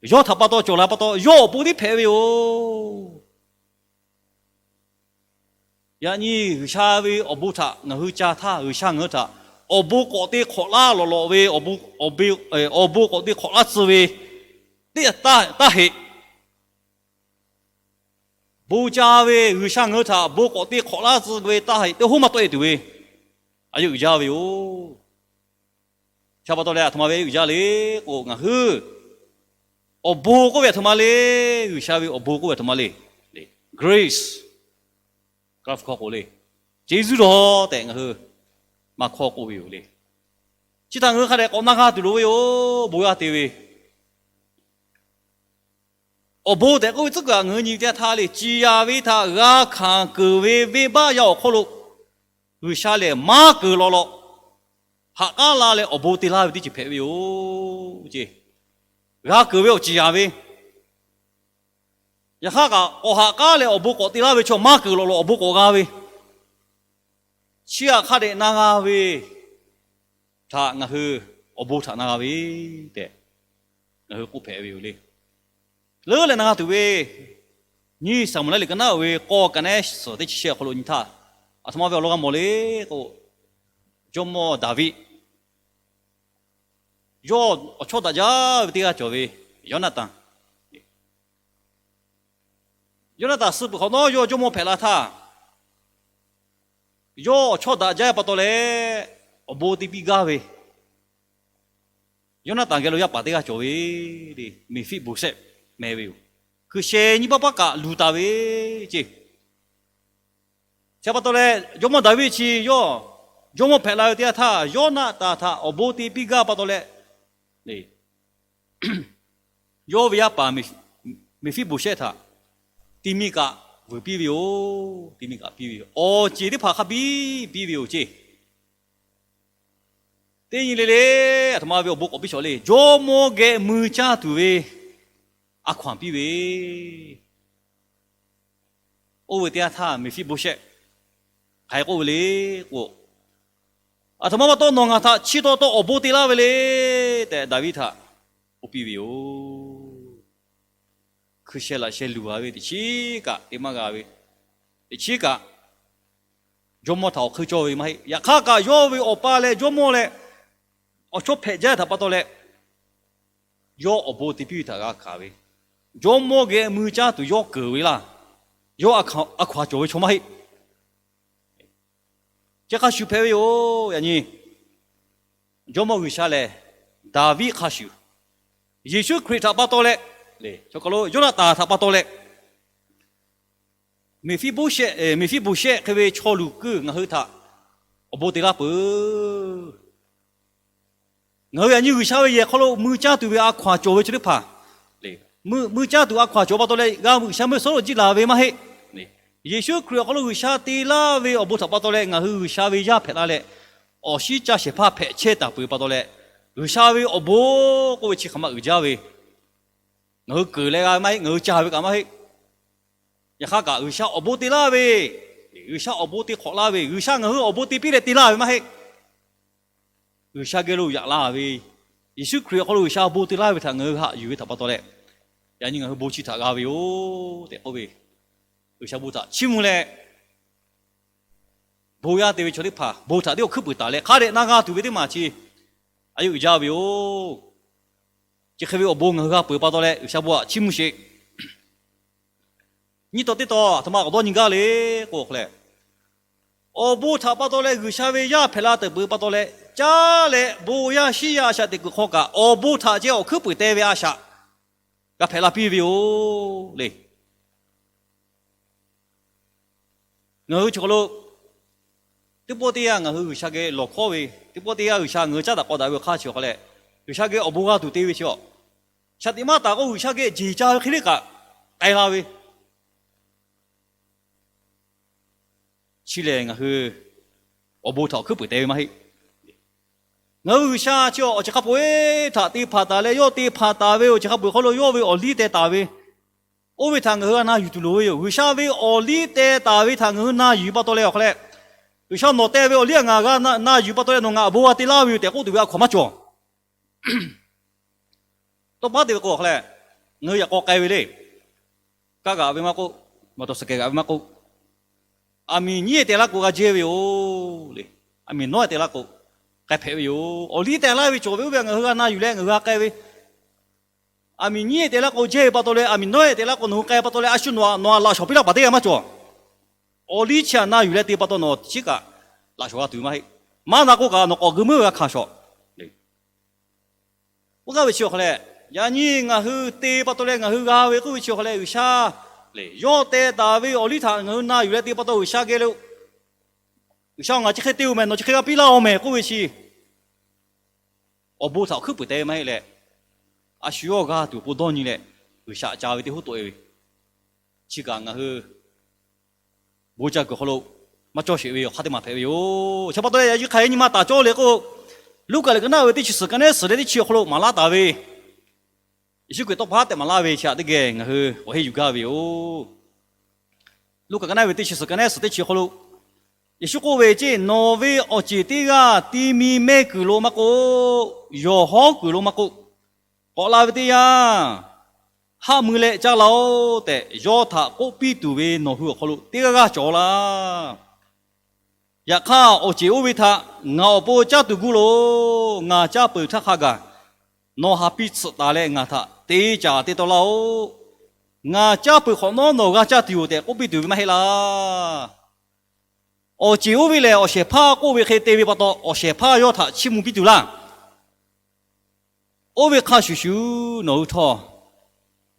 yawˇ htaꞈ pa taw cawˬ la pa taw yawˇ awˬ pon tiˉ hpehꞈ ve yoˬ. Yaꞈ nyi G'uiˬsha ve awˬ bon htaꞈ ngaˬ hui ca htaˇ, G'uiˬsha ngaˬ hui htaꞈ awˬ bon k'awꞈ te hk'awꞈ laˇ lawꞈ lawꞈ ve, awˬ bon k'awꞈ te hk'awꞈ laˇ tcuh ve teˇ taˇ heˆ. bon ca ve G'uiˬsha ngaˬ hui htaꞈ bon k'awꞈ te hk'awꞈ laˇ tcuh ve taˇ haiˬ teˇ hoˉ maˇ tawˆ e tuˬ ve a yeˇ uiˍ jaˇ ve yoˬ. Chi pa taw leh aˬ htoꞈ ma ve a yeˇ uiˍ jaˇ le k'o, ngaˬ hui awˬ bon k'oˆ ve aˬ htoꞈ ma le. G'uiˬsha ve awˬ bon k'oˆ ve aˬ htoꞈ ma le. Grace, grace hkawˇ k'o le, ceˇ zuˇ dawˬ tehꞈ ngaˬ hui maˇ hkawˇ k'oˆ ve yoˬ le. Chi htaꞈ ngaˬ hui hk'a dehꞈ k'awꞈ na g'a tuˬ loˍ ve yoˬ. Bon yaˇ te ve awˬ bon tehꞈ k'oˆ ve tcuhˉ kuiˬ aꞈ ngaˬ hui nyi teˇ g'aˇ htaˇ le, ciˍ yanˍ ve htaꞈ g'a hkanˍ keunˍ ve venˇbaˆ yaˇ awˬ hk'oˆ lo G'uiˬsha lehˬ maˇ keunˍ law law, haꞈ k'aˉ la leh awˬ bon te laˇ ve teˇ ceuˬ hpehꞈ ve yoˬ ce. G'a keunˍ ve awˬ ciˍ yanˍ ve, yaꞈ hk'aˇ kaꞈ k'awꞈ haꞈ k'aˉ leh awˬ bon k'awꞈ te laˇ ve chaw maˇ keunˍ law law awˬ bon k'awꞈ g'a ve, chi aꞈ hk'a dehꞈ na g'a ve htaꞈ ngaˬ hui awˬ bon htaꞈ na g'a ve tehꞈ ngaˬ hui k'oˆ hpehꞈ ve yoˬ le. Leuˉ leh na g'a tuˬ ve nyiˇ Saˍmo-eˍlaˆ liꞈ ka naˉ oˇ ve k'awˇ ka nehˉ suhˍ teˇ chi shehˆ awˬ hk'aw lo nyi htaˇ, aˬ htoꞈ ma ve awˬ lawn g'a mawˬ le k'o, jawˇmawˇ Daˍviˆ yawˇ awˬ chawˇ daꞈ jaˇ ve teˇ g'aˇ cawˬ ve Yoˇnaˍtanˍ. Yoˇnaˍtanˍ suh peuˬ hk'awꞈ nawˉ yawˇ jawˇmawˇ hpehꞈ la htaˇ, yawˇ awˬ chawˇ daꞈ jaˇ pa taw leh awˬ bon te piˇ gaˇ ve Yoˇnaˍtanˍ geh lo yaˇ paˍ teˇ g'aˇ cawˬ ve le, Meˍfiˆboˍsehˆ meh ve yoˬ. Hkui sheh nyiˇ paˆ paˆ kaꞈ luˬ taˍ ve ce. Chi pa taw leh jawˇmawˇ Daˍviˆ chi yawˇ jawˇmawˇ hpehꞈ la ve teˇ yanˇ htaˇ, Yoˇnaˍtanˍ htaꞈ awˬ bon te piˇ gaˇ pa taw leh, yawˇ ve yaˇ paˍ Meˍfiˆboˍsehˆ htaꞈ ti mi kaꞈ vuiˬ piˇ ve yoˬ. Ti mi kaꞈ piˇ ve yoˬ. Awˬ ceˬ teˇ hpaˍ hk'a biˇ piˇ ve yoˬ ce. Teˇ nyi le le, aˬ htoꞈ ma ve awˬ bon k'awꞈ piˇ shawˍ le. Jawˇmawˇ geh mui caˇ tuˬ ve a hkaw-anˬ piˇ ve oˇ ve teˇ yanˇ htaˇ Meˍfiˆboˍsehˆ hk'aˬ hk'e k'oˆ ve le k'o, aˬ htoꞈ ma pa taw nawˬ ngaˬ htaꞈ chi taw taw awˬ bon te laˇ ve le tehꞈ Daˍviˆ htaꞈ k'oˆ piˇ ve yoˬ. Hkui sheh laꞈ sheh luˬ a ve teꞈ chiˉ kaꞈ te maˇ g'a ve, teꞈ chiˉ kaꞈ jawˇmawˇ htaꞈ awˬ hk'eun cawˇ ve maˇ heˆ. Yaꞈ hk'aˇ kaꞈ yawˇ ve awˬ pa leh jawˇmawˇ leh awˬ chawˇ hpehꞈ jaˇ htaꞈ pa taw leh, yawˇ awˬ bon te piˇ ve htaꞈ g'a hkanˍ ve, jawˇmawˇ geh mui caˇ tuˬ yawˇ keunˍ ve laˇ. Yawˇ a hkaw-anˬ cawˬ ve chaw maˇ heˆ. Chi hk'a shuˍ hpehꞈ ve yoˬ. Yaꞈ nyi Jawˇmawˇ G'uiˬsha lehˬ, Daˍviˆ hk'a shuˍ, Yeˍsuˆ Hkriꞈ htaꞈ pa taw leh, Yoˇnaˆtanˍ htaꞈ pa taw leh, Meˍfiˆboˇsehˆ, Meˍfiˆboˍsehˆ hk'e ve chaw luˬ kuiˬ ngaˬ hui htaꞈ awˬ bon te laˇ peuˬ. Ngaˬ hui yaꞈ nyi G'uiˬsha ve yehˬ hk'aw lo mui caˇ tuˬ ve a hkaw-anˬ cawˬ ve chaw teˇ hpaˍ, mui caˇ tuˬ a hkaw-anˬ cawˬ pa taw leh g'a G'uiˬsha meuˇ suhˉ lo jiˇ laˬ ve maˇ heˆ. Yeˍsuˆ Hkriꞈ awˬ hk'aw lo G'uiˬsha te laˇ ve awˬ bon htaꞈ pa taw leh ngaˬ hui G'uiˬsha ve yaˇ hpehꞈ la leh, awˬ shinˉ caˇ shehˍ hpaˇ hpehꞈ chehˇ taˍ peuˬ pa taw leh, G'uiˬsha ve awˬ bon k'oˆ ve chi hk'aˬ ma uiˍ jaˇ ve, ngaˬ hui keunˍ leh g'a ve maˇ heˆ, ngaˬ hui ca ve kaꞈ maˇ heˆ. Yaꞈ hk'aˇ kaꞈ G'uiˬsha awˬ bon te laˇ ve, G'uiˬsha awˬ bon te hk'awꞈ laˇ ve, G'uiˬsha ngaˬ hui awˬ bon te piˇ leh te laˇ ve maˇ heˆ. G'uiˬsha geh lo yaꞈ la ve, Yeˍsuˆ Hkriꞈ awˬ hk'aw lo G'uiˬsha awˬ bon te laˇ ve htaꞈ ngaˬ hui haꞈ yuˬ ve htaꞈ pa taw leh, yaꞈ nyi ngaˬ hui bon chi htaꞈ g'a ve yoˬ tehꞈ k'oˆ ve, G'uiˬsha bon htaꞈ chiˇ mvuh leh, bon yaˇ te ve chaw teˇ hpaˍ bon htaꞈ teˇ awˬ hkuiˉ puiˍ taˍ leh hk'a dehꞈ na g'a tuˬ ve teˇ maˬ chi a yeˇ uiˍ jaˇ ve yoˬ. Chi hk'e ve awˬ bon ngaˬ hui g'a peuˬ pa taw leh G'uiˬsha bon htaꞈ chiˇ mvuh sheˍ. Nyiˇ taw teˇ taw aˬ htoꞈ ma k'awꞈ dawˇ nyi gaˇ le k'o, awˬ hk'aw leh, awˬ bon htaꞈ pa taw leh G'uiˬsha ve yaˇ hpehꞈ la teuˬ peuˬ pa taw leh, caˇ leh bon yaˇ shiˉ yaˇ a shaꞈ teꞈ kuiˬ hk'aw kaꞈ awˬ bon htaꞈ ceh awˬ hkuiˉ puiˍ te ve a shaꞈ g'a hpehꞈ la piˇ ve yoˬ le. Ngaˬ hui chi hk'aw lo teˇ pawˆ teˇ yanˇ ngaˬ hui G'uiˬsha geh lawˬ hkawˉ ve, teˇ pawˆ teˇ yanˇ G'uiˬsha ngaˬ hui caˉ daꞈ k'aw daꞈ ve awˬ hk'aˇ chi awˬ hk'aw leh, G'uiˬsha geh awˬ bon g'a tuˬ te ve chi a, shaꞈ teꞈ maˇ taˍ k'o G'uiˬsha geh jeˬ ca ve hk'e le kaꞈ k'ai la ve, chi lehˬ ngaˬ hui awˬ bon htaꞈ awˬ hkuiˉ puiˍ te ve maˇ heˆ. Ngaˬ hui G'uiˬsha chi awˬ ceuˬ hk'a peu-eˬ htaꞈ te hpanˍ taˍ leh, yawˇ te hpanˍ taˍ ve awˬ ceuˬ hk'a peu-eˬ hk'aw lo yawˇ ve awˬ liˇ teh taˍ ve, oˇ ve htaꞈ ngaˬ hui g'a na yuˬ tuˬ loˍ ve yoˬ. G'uiˬsha ve awˬ liˇ teh taˍ ve htaꞈ ngaˬ hui na yuˬ pa taw leh awˬ hk'aw leh, G'uiˬsha nawˬ teh ve awˬ liˇ a ngaˬ g'a na yuˬ pa taw leh nawˬ ngaˬ awˬ bon g'a te laˇ ve yoˬ tehꞈ k'oˆ tuˬ ve a hkaw-anˬ maˇ cawˬ. Tawˇ paˉ te ve k'o awˬ hk'aw leh, ngaˬ hui yaꞈ k'aw k'ai ve le. Kaˇ g'aꞈ ve maˇ k'oˆ, maˍ tawˍ saˍ kehˍ g'aꞈ ve maˇ k'oˆ, aˬ miˍ nyiˉ teh laˇ k'o g'a jehˇ ve yoˬ le. Aˬ miˍ nawˉ teh laˇ k'o k'ai hpehꞈ ve yoˬ. Awˬ liˇ teh laˇ ve cawˬ ve oˇ ve ngaˬ hui g'a na yuˬ leh ngaˬ hui g'a k'ai ve, Aˬ miˍ nyiˉ ehˉ te laˇ k'o, jehˇ ve pa taw leh, aˬ miˍ nawˉ ehˉ te laˇ k'o, nawˬ hui k'ai pa taw leh, a shu nawˬ aꞈ laꞈ shawˍ piˇ laˇ paˍ teˇ g'aˇ maˇ cawˬ. Awˬ liˇ chi htaꞈ na yuˬ leh te pa taw nawˬ chi kaꞈ laꞈ shawˍ g'a tuˬ maˇ heˆ. Maˇ na k'oˆ kaꞈ nawˬ k'awꞈ geu meuˉ g'a hkanˍ shawˍ. Oˇ hk'e ve chi awˬ hk'aw leh, yaꞈ nyi ngaˬ hui te pa taw leh ngaˬ hui g'a ve k'oˆ ve chi awˬ hk'aw leh, G'uiˬsha lehˬ yawˇ teh taˍ ve awˬ liˇ htaꞈ ngaˬ hui na yuˬ leh te pa taw G'uiˬsha geh lo, G'uiˬsha-oˬ, ngaˬ chi hk'e te-oˬ mehˬ, nawˬ chi hk'e g'a piˇ laˇ-oˬ mehˬ k'oˆ ve chi awˬ bon htaꞈ awˬ hkuiˉ puiˍ te ve maˇ heˆ leh, a shu yawˇ g'a tuˬ awˬ pon dawˇ nyi leh, G'uiˬsha ca ve teˇ hoˉ tawˆ-e ve, chi kaꞈ ngaˬ hui bon ca kuiˬ hk'aw lo maˇ cawˇ sheˍ ve awˬ hk'aˇ teˇ maˬ hpehꞈ ve yoˬ. Chi pa taw leh yaꞈ nyi hk'aˬ hk'e nyi ma taˍ cawˇ le k'o, Luˉkaꞈ liꞈ ka naˆ uiˍ ve teˇ chi suhˍ ka neˉ suhˍ leh teˇ chi awˬ hk'aw lo maˍ laˇ taˍ ve, Yeˍsuˆ Hkriꞈ tawˇ pa haˉ tehꞈ maˍ laˇ ve chi htaꞈ teˇ geh ngaˬ hui awˬ heˆ yuˬ gaˇ ve yoˬ. Luˉkaꞈ ka naˆ uiˍ ve teˇ chi suhˍ ka neˉ suhˍ teˇ chi awˬ hk'aw lo Yeˍsuˆ k'oˆ ve ceˇ, Nawˬ ve awˬ ceˬ teˇ g'aˇ ti mi mehˇ kuiˬ lo maˇ k'oˆ, yawˬ hawˉ kuiˬ lo maˇ k'oˆ, k'awꞈ la ve teˇ yanˇ, haˆ mui leh caˇ la-oˆ tehꞈ yawˇ htaꞈ k'oˆ piˇ tuˬ ve nawˬ hui awˬ hk'aw lo teˇ g'aˇ g'aˇ cawˬ laˇ. Yaꞈ hk'aˇ, awˬ ceˬ oˇ ve htaꞈ ngaˬ awˬ pon caˇ tuˬ gu loˬ. Ngaˬ caˇ peuˬ htaˇ hk'a gaˬ nawˬ haˍ piˇ tsuhꞈ taˍ leh ngaˬ htaꞈ te caˍ te taw laˇ-oˆ. Ngaˬ caˇ peuˬ hk'awꞈ nawˉ nawˬ g'a caˇ tuˬ yoˬ tehꞈ k'oˆ piˇ tuˬ ve maˇ heˆ laˇ. Awˬ ceˬ oˇ ve lehˬ, awˬ shehˍ hpaˇ k'oˆ ve hk'e te ve pa taw, awˬ shehˍ hpaˇ yawˇ htaꞈ chiˇ mvuh piˇ tuˬ laˇ. Oˇ ve hk'a shuˍ shuˍ nawˬ hui htawˇ,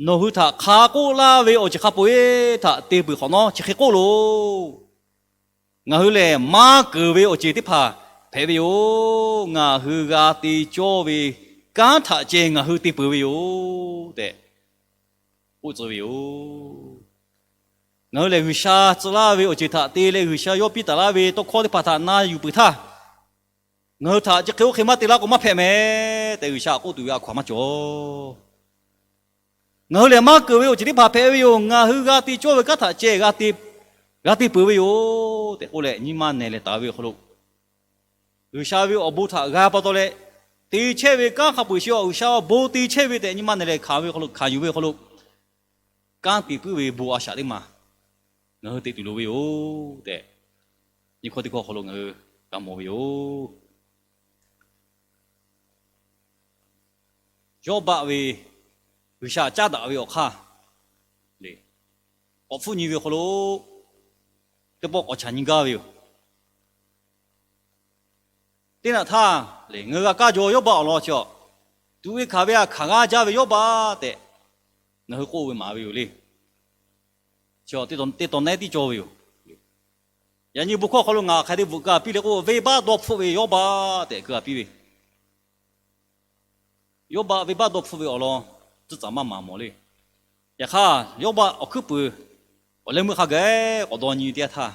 nawˬ hui htaꞈ hk'a k'oˆ laˇ ve awˬ ceuˬ hk'a peu-eˬ htaꞈ te peuˬ hk'awꞈ nawˉ chi hk'e k'oˆ loˬ. Ngaˬ hui lehˬ maˇ keunˍ ve awˬ ceˬ teˇ hpaˍ hpehꞈ ve yoˬ. Ngaˬ hui g'a te cawˇ ve kanˉ htaꞈ ceh ngaˬ hui te peuˬ ve yoˬ tehꞈ k'oˆ tcuh ve yoˬ. Ngaˬ hui lehˬ G'uiˬsha tcuh laˇ ve awˬ ceˬ htaꞈ te leh G'uiˬsha yawˇ piˇ taˍ laˇ ve tawˇ hkawˇ teˇ hpaˍ htaꞈ na yuˬ peuˬ htaˇ, ngaˬ hui htaꞈ chi hk'e oˇ hk'e maˇ te laˇ k'o maˇ hpehꞈ mehˍ tehꞈ G'uiˬsha k'oˆ tuˬ ve a hkaw-anˬ maˇ cawˬ. Ngaˬ hui lehˬ maˇ keunˍ ve awˬ ceˬ teˇ hpaˍ hpehꞈ ve yoˬ. Ngaˬ hui g'a te cawˇ ve kanˉ htaꞈ ceh g'a te peuˬ ve yoˬ tehꞈ k'oˆ leh, nyi ma nehˬ leh taˍ ve awˬ hk'aw lo G'uiˬsha ve awˬ bon htaꞈ g'a pa taw leh, te chehˇ ve kanˉ hk'a peu-eˬ chi awˬ G'uiˬsha awˬ bon te chehˇ ve tehꞈ nyi ma nehˬ leh hkanˍ ve awˬ hk'aw lo, hkanˍ yuˬ ve awˬ hk'aw lo, kanˉ te puiˉ ve bon a shaꞈ teˇ maˬ ngaˬ hui te tuˬ loˍ ve yoˬ tehꞈ, nyi hkawˇ teˇ hkawˇ awˬ hk'aw lo ngaˬ hui g'a mawˬ ve yoˬ. Yawˇbaˆ ve G'uiˬsha caˉ daꞈ ve awˬ hk'aˇ le, k'awꞈ hpfuhˆ nyi ve awˬ hk'aw lo teˇ pawˆ k'awꞈ chaꞈ nyi gaˇ ve yoˬ. Teˇ naꞈ htaˇ le, ngaˬ hui g'a kaˇ jaw Yawˇbaˆ awˬ lawn chi a, tuꞈ ve hkanˍ ve a hkanˍ g'aˇ jaˇ ve Yawˇbaˆ tehꞈ ngaˬ hui k'oˆ ve maˍ ve yoˬ le. Chi teˇ taw nehˉ tiˉ cawˇ ve yoˬ. Yaꞈ nyi bon hkawˇ hk'aw lo ngaˬ hk'aˬ hk'e te bvuhꞈ keu-a piˇ le k'o, venˇbaˆ dawˇ hpfuhˆ ve Yawˇbaˆ tehꞈ keu-a piˇ ve. Yawˇbaˆ venˇbaˆ dawˇ hpfuhˆ ve awˬ lawn tcuhˉ tcuhˉ maˇ maˍ mawˬ le. Yaꞈ hk'aˇ, Yawˇbaˆ awˬ hkuiˉ puiˍ awˬ leh meuˇ hk'a gaˬ k'awꞈ dawˇ nyi teˇ yanˇ htaˇ,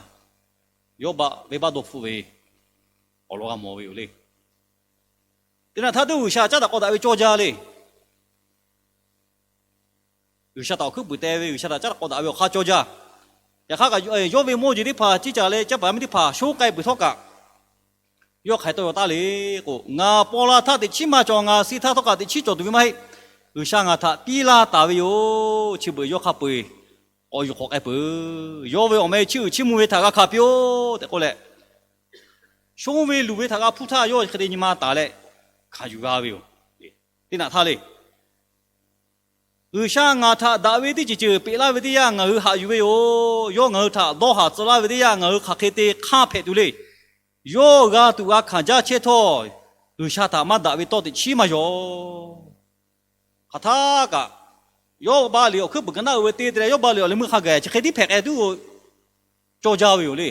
Yawˇbaˆ venˇbaˆ dawˇ hpfuhˆ ve awˬ lawn g'a mawˬ ve yoˬ le. Teˇ naꞈ htaˇ teˇ G'uiˬsha caˉ daꞈ k'aw daꞈ ve cawˇ jaˇ le. G'uiˬsha htaꞈ awˬ hkuiˉ puiˍ te ve, G'uiˬsha htaꞈ caˉ daꞈ k'aw daꞈ ve awˬ hk'aˇ cawˇ jaˇ. Yaꞈ hk'aˇ kaꞈ, yawˇ ve mawˇ jeˬ teˇ hpaˍ, ceˇ caˬ leh caˇ paˍ yaˇ miˇ teˇ hpaˍ shoˉ k'ai peuˬ htawˇ kaꞈ, yawˇ hk'aˬ hk'e tawˇ yaw taˉ le k'o, ngaˬ paw la htaˇ teꞈ chiˉ maˇ cawˬ, ngaˬ suh htaˇ htawˇ kaꞈ teꞈ chiˉ cawˬ tuˬ ve maˇ heˆ. G'uiˬsha ngaˬ htaꞈ piˇ laˇ taˍ ve yoˬ. Chi beuꞈ yawˇ hk'a peu-eˬ k'awꞈ yuˬ k'awꞈ k'ai peuˬ. Yawˇ ve awˬ meh chiˇ uiˍ chiˇ mvuh ve htaꞈ g'a hkanˍ piˇ-oˆ tehꞈ k'oˆ leh, shoˉ ve luˬ ve htaꞈ g'a hpuˇ htaˇ, yawˇ hk'e te nyi ma taˍ leh hkanˍ yuˬ g'a ve yoˬ. Teˇ naꞈ htaˇ le, G'uiˬsha ngaˬ htaꞈ daꞈ ve teˇ ceuˬ ceuˬ peꞈ laˇ ve teˇ yanˇ ngaˬ hui haꞈ yuˬ ve yoˬ. Yawˇ ngaˬ hui htaꞈ dawˇ haˍ tcuh laˇ ve teˇ yanˇ ngaˬ hui hk'aˬ hk'e te hk'anˇ hpehꞈ tuˬ le. Yawˇ g'a tuꞈ g'a hkanˍ jaˇ chehˇ htawˇ, G'uiˬsha htaꞈ maˇ daꞈ ve tawˇ teꞈ chiˉ maˇ yaw. Hk'aˬ htaˇ kaꞈ, Yawˇbaˆ liꞈ awˬ hkuiˉ puiˍ ka naˆ uiˍ ve te te leh, Yawˇbaˆ liꞈ awˬ leh meuˇ hk'a gaˬ chi hk'e tiˉ hpehꞈ k'ai tuˬ cawˇ jaˇ ve yoˬ le.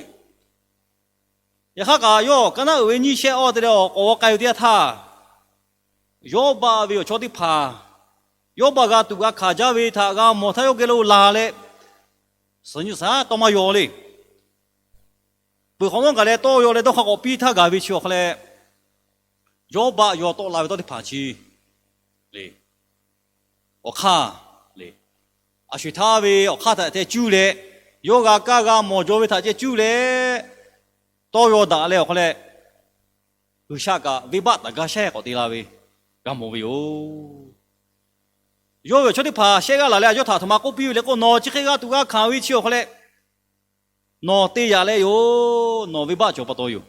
Yaꞈ hk'aˇ kaꞈ, yawˇ ka naˆ uiˍ ve nyiˇ shehˆ awˇ te leh awˬ k'awꞈ g'aw k'ai ve teˇ yanˇ htaˇ, Yawˇbaˆ ve awˬ chawˇ teˇ hpaˍ, Yawˇbaˆ g'a tuꞈ g'a hkanˍ jaˇ ve htaꞈ g'a mawˬ htaˇ yawˇ geh lo laˬ leh, suhˍ nyi suhˍ tawˇ maˇ yaw le. Peuˬ hk'awꞈ nawˉ gaˬ leh tawˇ yaw leh dawˇ hk'a k'awꞈ piˇ htaˇ gaˬ ve chi awˬ hk'aw leh, Yawˇbaˆ yaw tawˆ la ve tawˇ teˇ hpaˍ chi le, awˬ hk'aˇ le, a sho-eˬ htaˇ ve awˬ hk'aˇ htaꞈ ceh cuˇ leh, yawˇ g'a kaˇ g'a mawˬ jaw ve htaꞈ ceh cuˇ leh, tawˇ yaw daꞈ leh awˬ hk'aw leh, G'uiˬsha kaꞈ venˇbaˆ taˍ gaˇ shehˉ k'awꞈ te la ve g'a mawˬ ve yoˬ. Yawˇ ve awˬ chawˇ teˇ hpaˍ shehˆ g'aˇ laˬ leh a yawˇ htaꞈ htoꞈ ma k'oˆ piˇ ve le k'o, Nawˬ chi hk'e g'a tuꞈ g'a hkanˍ ve chi awˬ hk'aw leh, nawˬ te yaꞈ leh yoˬ. Nawˬ venˇbaˆ cawˬ pa taw yoˬ.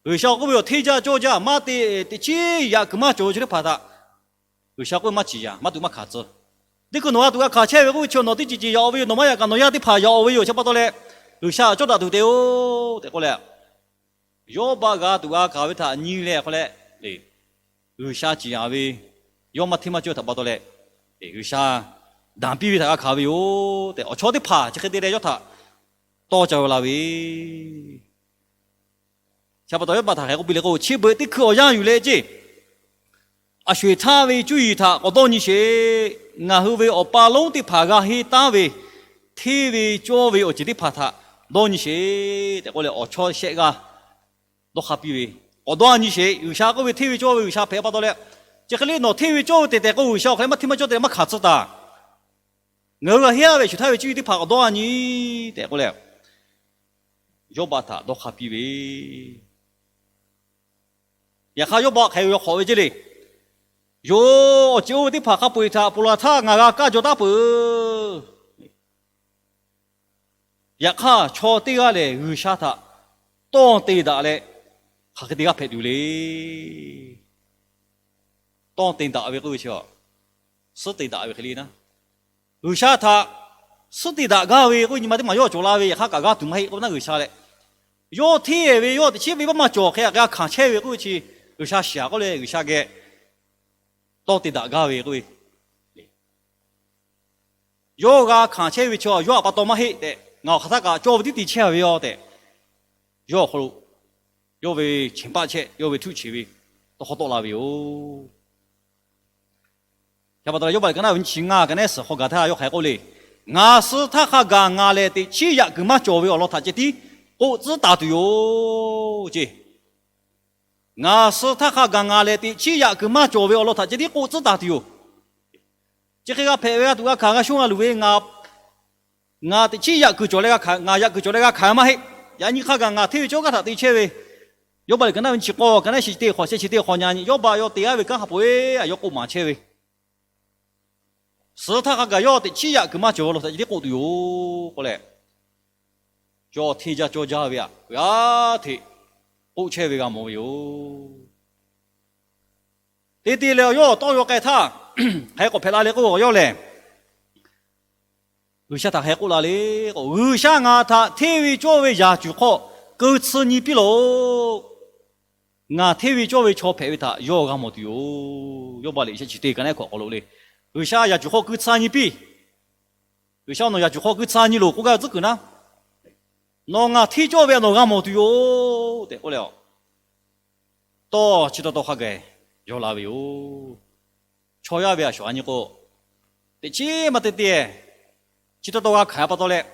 G'uiˬsha k'oˆ ve awˬ hteˇ jaˇ cawˇ jaˇ maˇ te, teꞈ chiˉ yaꞈ kuiˬ maˇ cawˬ ve chaw teˇ hpaˍ htaꞈ G'uiˬsha k'oˆ ve maˇ ciˍ yaꞈ, maˇ tuꞈ maˇ hkanˍ tcuh. Teˇ hkui nawˬ g'a tuꞈ g'a hkanˍ chehˇ ve k'oˆ ve chi nawˬ teˇ ceuˬ ceuˬ yaꞈ-oꞈ ve yoˬ. Nawˬ maˇ yaꞈ kaꞈ nawˬ yaˇ teˇ hpaˍ yaꞈ-oꞈ ve yoˬ. Chi pa taw leh G'uiˬsha cawˇ daꞈ tuˬ te-o tehꞈ k'oˆ leh, Yawˇbaˆ g'a tuꞈ g'a hkanˍ ve htaꞈ nyi leh hk'aw leh, G'uiˬsha ciˍ yaꞈ ve, yawˇ maˇ hteˇ maˇ cawˇ ve htaꞈ pa taw leh, G'uiˬsha danˍ piˇ ve htaꞈ g'a hkanˍ ve yoˬ tehꞈ, awˬ chawˇ teˇ hpaˍ chi hk'e te leh yawˇ htaꞈ tawˇ ca ve la ve. Chi pa taw Yawˇbaˆ htaꞈ hk'aˬ hk'e k'oˆ piˇ le k'o, chi beuꞈ teˇ hkui awˬ yanˇ yuˬ leh ceˇ, a sho-eˬ htaˇ ve cuˇ yiˍ htaꞈ k'awꞈ dawˇ nyi sheˍ. Ngaˬ hui ve awˬ pa lonˉ teˇ hpaˍ g'a henˇ taˉ ve hteˇ ve cawˇ ve awˬ ceuˬ teˇ hpaˍ htaꞈ dawˇ nyi sheˍ tehꞈ k'oˆ leh, awˬ chawˇ shehˆ g'aˇ dawˇ hk'a piˇ ve, k'awꞈ dawˇ-a nyi sheˍ. G'uiˬsha k'oˆ ve hteˇ ve cawˇ ve G'uiˬsha hpehꞈ pa taw leh, chi hk'e le nawˬ hteˇ ve cawˇ ve tehˬ tehˬ k'o, G'uiˬsha awˬ hk'aw leh maˇ hteˇ maˇ cawˇ te leh maˇ hkanˍ tcuh taˍ. Ngaˬ hui g'a henˇ-a ve a sho-eˬ htaˇ ve cuˇ yiˍ teˇ hpaˍ k'awꞈ dawˇ-a nyi tehꞈ k'oˆ leh, Yawˇbaˆ htaꞈ dawˇ hk'a piˇ ve. Yaꞈ hk'aˇ Yawˇbaˆ hk'aˬ hk'e ve yaw hk'awꞈ ve ceˇ le. Yoˬ, awˬ ceuˬ oˇ ve teˇ hpaˍ hk'a peu-eˬ htaꞈ ponˬ laˬ htaˇ ngaˬ g'a kaˇ jaw taˉ peuˬ. Yaꞈ hk'aˇ chaw teˇ g'aˇ lehˬ G'uiˬsha htaꞈ tawˇ te daꞈ leh, hk'aˬ hk'e te g'aˇ hpehꞈ tuˬ le. Tawˇ te daꞈ ve k'oˆ ve chi, suhˉ te daꞈ ve hk'e le naˉ. G'uiˬsha htaꞈ suhˉ te daꞈ gaˇ ve k'oˆ ve nyi ma teˇ maˬ yawˇ cawˬ la ve, yaꞈ hk'aˇ kaꞈ g'a tuˬ maˇ heˆ k'oˆ ve naˉ G'uiˬsha leh, yawˇ hteˇ-e ve yawˇ teꞈ chiˉ ve maˇ maˇ cawˬ hk'e g'a hkanˍ chehˇ ve k'oˆ ve chi, G'uiˬsha shiˍ-aꞈ k'oˆ leh G'uiˬsha geh tawˇ te daꞈ gaˇ ve k'oˆ ve, yawˇ g'a hkanˍ chehˇ ve chi yawˇ htaꞈ pa taw maˇ heˆ tehꞈ, ngaˬ awˬ hk'aˬ htaˇ kaꞈ cawˇ ve tiˉ te chehˇ ve yoˬ tehꞈ, yawˇ awˬ hk'aw lo yawˇ ve cheˬ paˆ chehˇ, yawˇ ve htuˇ cheˬ ve tawˇ hk'awˇ tawˆ la ve yoˬ. Chi pa taw leh Yawˇbaˆ liꞈ ka naˉ ve nyiˇ chi ngaˇ ka naˉ suhˍ hk'aw gaˬ htaˇ yawˇ hk'aˬ hk'e k'oˆ le. Ngaˬ suh htaˇ hk'a gaˬ ngaˬ lehˬ teꞈ chiˉ yaꞈ kuiˬ maˇ cawˬ ve awˬ lawn htaꞈ ceh tiˉ k'oˆ tcuhˉ taˍ tuˬ yoˬ ceˇ. Ngaˬ suh htaˇ hk'a gaˬ ngaˬ lehˬ teꞈ chiˉ yaꞈ kuiˬ maˇ cawˬ ve awˬ lawn htaꞈ ceh tiˉ k'oˆ tcuhˉ taˍ tuˬ yoˬ. Chi hk'e g'a hpehꞈ ve, g'a tuꞈ g'a hkanˍ g'a shonˇ g'a luˬ ve, ngaˬ teꞈ chiˉ yaꞈ kuiˬ cawˬ leh g'a hkanˍ, ngaˬ yaꞈ kuiˬ cawˬ leh g'a hkanˍ maˇ heˆ. Yaꞈ nyi hk'a gaˬ ngaˬ hteˇ ve cawˇ gaˇ htaꞈ te chehˇ ve, Yawˇbaˆ liꞈ ka naˉ ve nyiˇ chi k'awˇ ka naˉ shehˆ chi teˇ hk'awꞈ, shehˆ chi teˇ hk'awꞈ nyi, Yawˇbaˆ yawˇ te-a ve kanˉ hk'a peu-eˬ a yawˇ k'oˆ maˍ chehˇ ve, suh htaˇ hk'a gaˬ yawˇ teꞈ chiˉ yaꞈ kuiˬ maˇ cawˬ ve awˬ lawn htaꞈ ceh tiˉ k'oˆ tuˬ yoˬ k'oˆ leh, yawˇ hteˇ jaˇ cawˇ jaˇ ve htaꞈ g'a hteꞈ k'oˆ chehˇ ve g'a mawˬ ve yoˬ. Te te leh yawˇ tawˇ yaw k'ai htaˇ, hk'aˬ hk'e k'awꞈ hpehꞈ la le k'o, yawˇ lehˬ G'uiˬsha htaꞈ hk'aˬ hk'e k'oˆ la le k'o, G'uiˬsha ngaˬ htaꞈ hteˇ ve cawˇ ve yaˬ cuˬ hk'aw keu tsuh nyi piˇ loˬ. Ngaˬ hteˇ ve cawˇ ve chaw hpehꞈ ve htaꞈ yawˇ g'a mawˬ tuˬ yoˬ. Yawˇbaˆ liꞈ shehˆ chi teˇ ka naˉ hkawꞈ k'awꞈ lo le. G'uiˬsha yaˬ cuˬ hk'aw keu tsuh nyi piˇ. G'uiˬsha nawˬ yaˬ cuˬ hk'aw keu tsuh nyi loˬ k'oˆ gaˇ tcuhˉ kuiˬ naˉ, nawˬ ngaˬ hteˇ cawˇ ve htaꞈ nawˬ g'a mawˬ tuˬ yoˬ tehꞈ k'oˆ leh, tawˇ chi taw taw hk'a gaˬ yaw la ve yoˬ. Chaw yaˇ ve a shuˍ a nyi k'o, teꞈ chiˉ maˇ te te, chi taw taw g'a hkanˍ pa taw leh,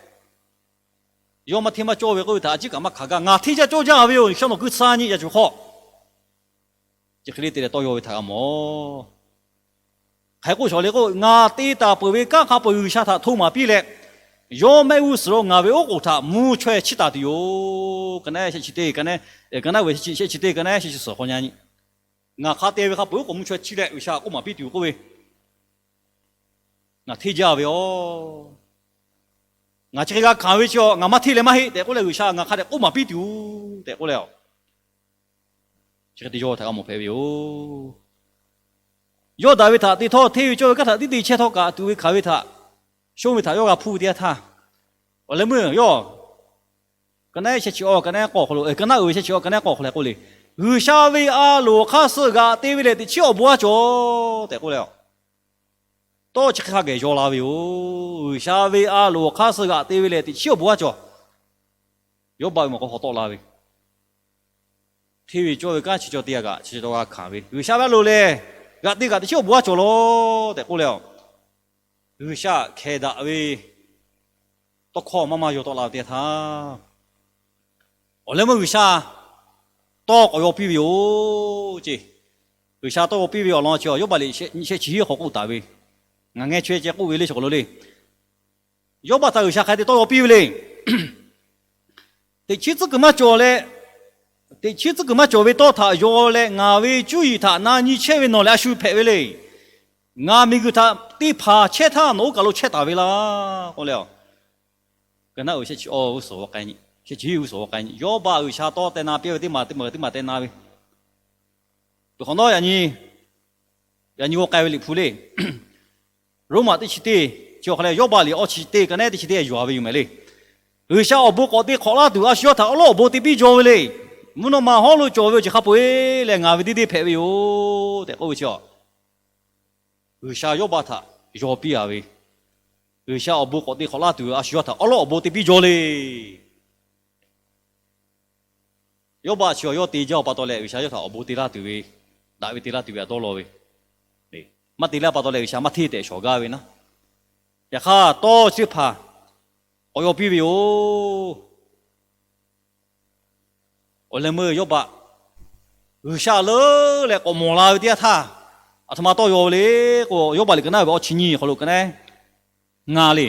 yawˇ maˇ hteˇ maˇ cawˇ ve k'oˆ ve htaꞈ a ciˉ kaꞈ maˇ hkanˍ gaˇ. Ngaˬ hteˇ jaˇ cawˇ jaˇ ve yoˬ. G'uiˬsha nawˬ keu tsuh nyi yaˬ cuˬ hk'aw, chi hk'e le te leh tawˇ yaw ve htaꞈ g'a mawˬ. Hk'aˬ hk'e k'oˆ shawˍ le k'o, ngaˬ te taˍ peuˬ ve kanˉ hk'a peu-eˬ G'uiˬsha htaꞈ hto maˍ piˇ leh, yawˇ mehˆ g'uˇ suhˍ lo ngaˬ ve oˉ k'oˍ htaꞈ mvuhˇ chaweh chiˇ taˍ tuˬ yoˬ. Ka naˉ shehˆ chi teˇ, ka naˉ, ka naˉ ve shehˆ chi teˇ, ka naˉ shehˆ chi suhˍ hk'aw nyi, ngaˬ hk'a te ve hk'a peu-eˬ oˉ k'oˍ mvuhˇ chaweh chiˇ leh G'uiˬsha k'oˆ maˍ piˇ tuˬ yoˬ k'oˆ ve, ngaˬ hteˇ jaˇ ve yoˬ. Ngaˬ chi hk'e g'a hkanˍ ve chi a ngaˬ maˇ hteˇ leh maˇ heˆ tehꞈ k'oˆ leh, G'uiˬsha ngaˬ hk'a dehꞈ k'oˆ maˍ piˇ tuˬ yoˬ tehꞈ k'oˆ leh, chi hk'e te yawˇ htaꞈ g'a mawˬ hpehꞈ ve yoˬ. Yawˇ daꞈ ve htaꞈ te htawˇ, hteˇ ve cawˇ ve kanˉ htaꞈ tiˉ te chehˇ htawˇ kaꞈ, tuꞈ ve hkanˍ ve htaꞈ shonˇ ve htaꞈ yawˇ g'a hpuˇ ve teˇ yanˇ htaˇ, awˬ leh meuˇ yawˇ ka naˉ shehˆ chi awˬ ka naˉ k'awꞈ hk'aw lo, ka naˉ uiˍ ve shehˆ chi awˬ ka naˉ k'awꞈ hk'aw leh k'oˆ le, G'uiˬsha ve a loˍ hk'aˇ suh g'aꞈ te ve lehˬ teꞈ chiˉ awˬ bon aˇ cawˬ tehꞈ k'oˆ leh, tawˇ chi hk'e hk'a geh yaw la ve yoˬ. G'uiˬsha ve a loˍ awˬ hk'aˇ suh g'aꞈ te ve lehˬ teꞈ chiˉ awˬ bon aˇ cawˬ. Yawˇbaˆ ve mawˬ k'aw hk'aw tawˆ la ve, hteˇ ve cawˇ ve kanˉ chi cawˬ teˇ g'aˇ kaꞈ chi cawˬ g'a hkanˍ ve, G'uiˬsha ve a loˍ lehˬ g'aꞈ te kaꞈ teꞈ chiˉ awˬ bon aˇ cawˬ law tehꞈ k'oˆ leh, G'uiˬsha hkeh daꞈ ve tawˇ hkawˇ maˇ maˇ yaw tawˆ la ve teˇ htaˇ, awˬ leh meuˇ G'uiˬsha tawˇ k'awꞈ yaw piˇ ve yoˬ ceˇ. G'uiˬsha tawˇ yaw piˇ ve awˬ lawn chi Yawˇbaˆ liꞈ shehˆ chi hiˉ hk'aw k'oˆ taˍ ve, ngaˬ ngeh chaweh ceh k'oˆ ve le chi k'awꞈ lo le. Yawˇbaˆ htaꞈ G'uiˬsha hk'a te tawˇ yaw piˇ ve le. Teꞈ chiˉ tcuhˉ kuiˬ maˇ cawˬ leh, teꞈ chiˉ tcuhˉ kuiˬ maˇ cawˬ ve tawˇ htaꞈ yaw leh ngaˬ ve cuˇ yiˍ htaꞈ na nyi chehˇ ve nawˬ lehˬ a shu hpehꞈ ve le. Ngaˬ miˬguiˬ htaꞈ teˇ hpaˍ chehˇ htaˇ nawˬ oˇ kaˬ lo chehˇ taˍ ve laˇ k'oˆ leh, ka naˉ uiˍ shehˆ chi awˬ g'uˇ suhˍ g'aw k'ai nyi, shehˆ chi hiˉ g'uˇ suhˍ g'aw k'ai nyi, Yawˇbaˆ G'uiˬsha tawˇ teh na piˇ ve teˇ maˬ teˇ maˬ teˇ maˬ teh na ve, peuˬ hk'awꞈ nawˉ yaꞈ nyi Yaꞈ nyi g'aw k'ai ve Liꞈ hpu le. Roˉmaꞈ teˇ chi teˇ chi awˬ hk'aw leh Yawˇbaˆ liꞈ awˇ chi teˇ ka neˉ teˇ chi teˇ yuˬ-a ve yoˬ mehˍ le. G'uiˬsha awˬ bon k'awꞈ te hk'awꞈ laˇ tuˬ a shu yawˇ htaꞈ awˉ lawˉ awˬ bon te piˇ jaw ve le. Mvuhˇ naw ma hawˉ lo cawˬ ve awˬ ceuˬ hk'a peu-eˬ leh ngaˬ ve deˇ deˇ hpehꞈ ve yoˬ tehꞈ k'oˆ ve chi a, G'uiˬsha Yawˇbaˆ htaꞈ yaw piˇ-a ve, G'uiˬsha awˬ bon k'awꞈ te hk'awꞈ laˇ tuˬ a shu yawˇ htaꞈ awˉ lawˉ awˬ bon te piˇ jaw le. Yawˇbaˆ chi awˬ yawˇ te jaˇ-oˬ pa taw leh G'uiˬsha yawˇ htaꞈ awˬ bon te laˇ tuˬ ve, daꞈ ve te laˇ tuˬ ve a dawˇ law ve, maˇ te laˇ pa taw leh G'uiˬsha maˇ hteˇ tehꞈ shawˍ gaˇ ve naˉ. Yaꞈ hk'aˇ tawˇ chi teˇ hpaˍ k'awꞈ yaw piˇ ve yoˬ. Awˬ leh meuˇ Yawˇbaˆ G'uiˬsha leuˉ leh k'awꞈ mawˬ la ve teˇ yanˇ htaˇ, aˬ htoꞈ ma tawˇ yaw le k'o, Yawˇbaˆ liꞈ ka naˉ ve awˇ chi nyiˇ awˬ hk'aw lo ka neˉ ngaˬ le.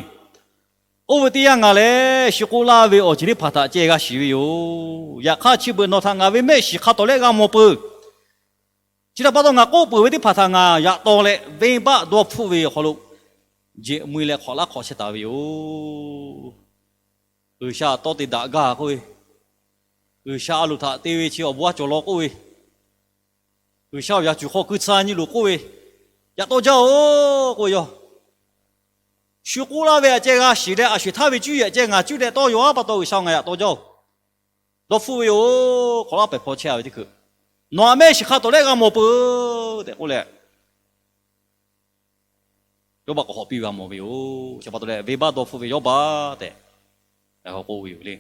Oˇ ve teˇ yanˇ ngaˬ lehˬ shu k'oˆ laˇ ve awˬ ceuˬ teˇ hpaˍ htaꞈ ceh g'a shiˍ ve yoˬ. Yaꞈ hk'aˇ chi beuꞈ nawˬ htaꞈ ngaˬ ve mehˆ shiˍ hk'a tawˍ leh g'a mawˬ peuˬ. Chi htaꞈ pa taw ngaˬ k'oˆ peuˬ ve teˇ hpaˍ htaꞈ ngaˬ yaꞈ taw leh venˇbaˆ dawˇ hpfuhˆ ve awˬ hk'aw lo, jehꞈ mui leh hk'awꞈ laˇ hk'awꞈ chehˇ taˍ ve yoˬ. G'uiˬsha tawˇ te daꞈ gaˇ k'oˆ ve, G'uiˬsha a loˍ htaꞈ te ve chi awˬ bon a cawˬ law k'oˆ ve, G'uiˬsha awˬ yaꞈ cuˬ hk'aw keu tcuh nyi loˬ k'oˆ ve, yaꞈ taw jaˇ-oˬ k'oˆ ve yoˬ. Shu k'oˆ laˇ ve htaꞈ ceh g'a shiˍ leh a shuˍ htaˇ ve cuˇ yiˍ htaꞈ ceh ngaˬ cuˇ leh tawˇ yaw-a pa taw G'uiˬsha ngaˬ yaꞈ taw jaˇ-oˬ. Dawˇ hpfuhˆ ve yoˬ. Hk'awꞈ laˇ pehˬ hpaw chehˇ-a ve teˇ hkui, nawˬ htaꞈ mehˆ shiˍ hk'a tawˍ leh g'a mawˬ peuˬ tehꞈ k'oˆ leh, Yawˇbaˆ k'awꞈ hawꞈ piˇ ve g'a mawˬ ve yoˬ. Chi pa taw leh venˇbaˆ dawˇ hpfuhˆ ve Yawˇbaˆ tehꞈ k'oˆ ve yoˬ le.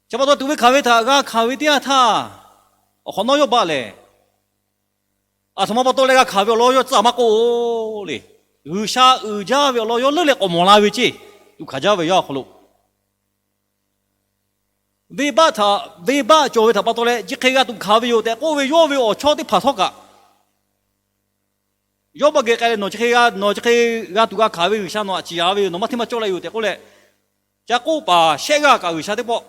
Chi pa taw tuꞈ ve hkanˍ ve htaꞈ g'a hkanˍ ve teˇ yanˇ htaˇ, awˬ hk'awꞈ nawˉ Yawˇbaˆ lehˬ, aˬ htoꞈ ma pa taw leh g'a hkanˍ ve awˬ lawn yawˇ tcuhˉ maˇ k'oˆ le. G'uiˬsha uiˍ jaˇ ve awˬ lawn yawˇ leuˉ leh k'awꞈ mawˬ la ve ceˇ. Tuꞈ hkanˍ jaˇ ve yawˇ awˬ hk'aw lo, venˇbaˆ htaꞈ, venˇbaˆ cawˬ ve htaꞈ pa taw leh chi hk'e g'a tuꞈ hkanˍ ve yoˬ tehꞈ k'oˆ ve yawˇ ve awˬ chawˇ teˇ hpaˍ htawˇ kaꞈ, Yawˇbaˆ geh k'ai leh nawˬ chi hk'e g'a, nawˬ chi hk'e g'a tuꞈ g'a hkanˍ ve G'uiˬsha nawˬ htaꞈ ciˍ-a ve yoˬ, nawˬ maˇ hteˇ maˇ cawˇ leh yoˬ tehꞈ k'oˆ leh, ca k'oˆ paˍ shehˆ g'aˇ kaꞈ G'uiˬsha teˇ pawˆ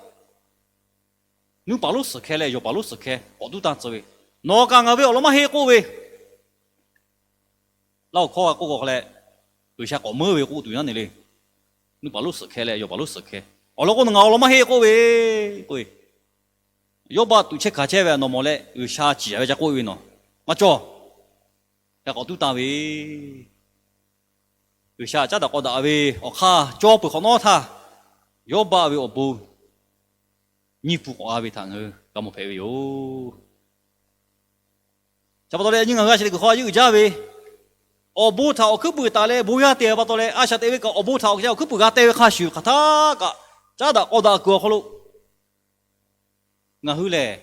nuˇ paˍ lonˉ suhˍ hkeh leh yawˬ paˍ lonˉ suhˍ hkeh k'awꞈ tuˉ tanˇ tcuh ve, nawˬ kaꞈ ngaˬ ve awˬ lawn maˇ heˆ k'oˆ ve, laˇ awˬ hkawˇ g'a k'oˆ k'o hk'a leh, G'uiˬsha k'awꞈ meuˉ ve k'oˆ tuˬ yaˇ ne le. Nuˇ paˍ lonˉ suhˍ hkeh leh yawˬ paˍ lonˉ suhˍ hkeh, awˬ lawn k'o nawˬ ngaˬ awˬ lawn maˇ heˆ k'oˆ ve, k'oˆ ve, Yawˇbaˆ tuꞈ chehˇ hkanˍ chehˇ ve a nawˬ mawˬ leh G'uiˬsha ciˍ-a ve ca k'oˆ ve nawˬ maˇ cawˇ. Ca k'awꞈ tuˉ tanˇ ve, G'uiˬsha caˉ daꞈ k'aw daꞈ ve awˬ hk'aˇ cawˇ peuˬ hk'awꞈ nawˉ htaˇ, Yawˇbaˆ ve awˬ bon nyiˇ pun k'awꞈ g'a ve htaꞈ ngaˬ hui g'a mawˬ hpehꞈ ve yoˬ. Chi pa taw leh nyi ngaˬ hui a shaꞈ teꞈ kuiˬ hk'aw a yeˇ uiˍ jaˇ ve, awˬ bon htaꞈ awˬ hkuiˉ puiˍ taˍ leh bon yaˇ te pa taw leh a shaꞈ teꞈ ve kaꞈ awˬ bon htaꞈ awˬ hk'e awˬ hkuiˉ puiˍ g'a te ve hk'a shuˍ hk'aˬ htaˇ kaꞈ caˉ daꞈ k'aw daꞈ kuiˬ awˬ hk'aw lo ngaˬ hui lehˬ,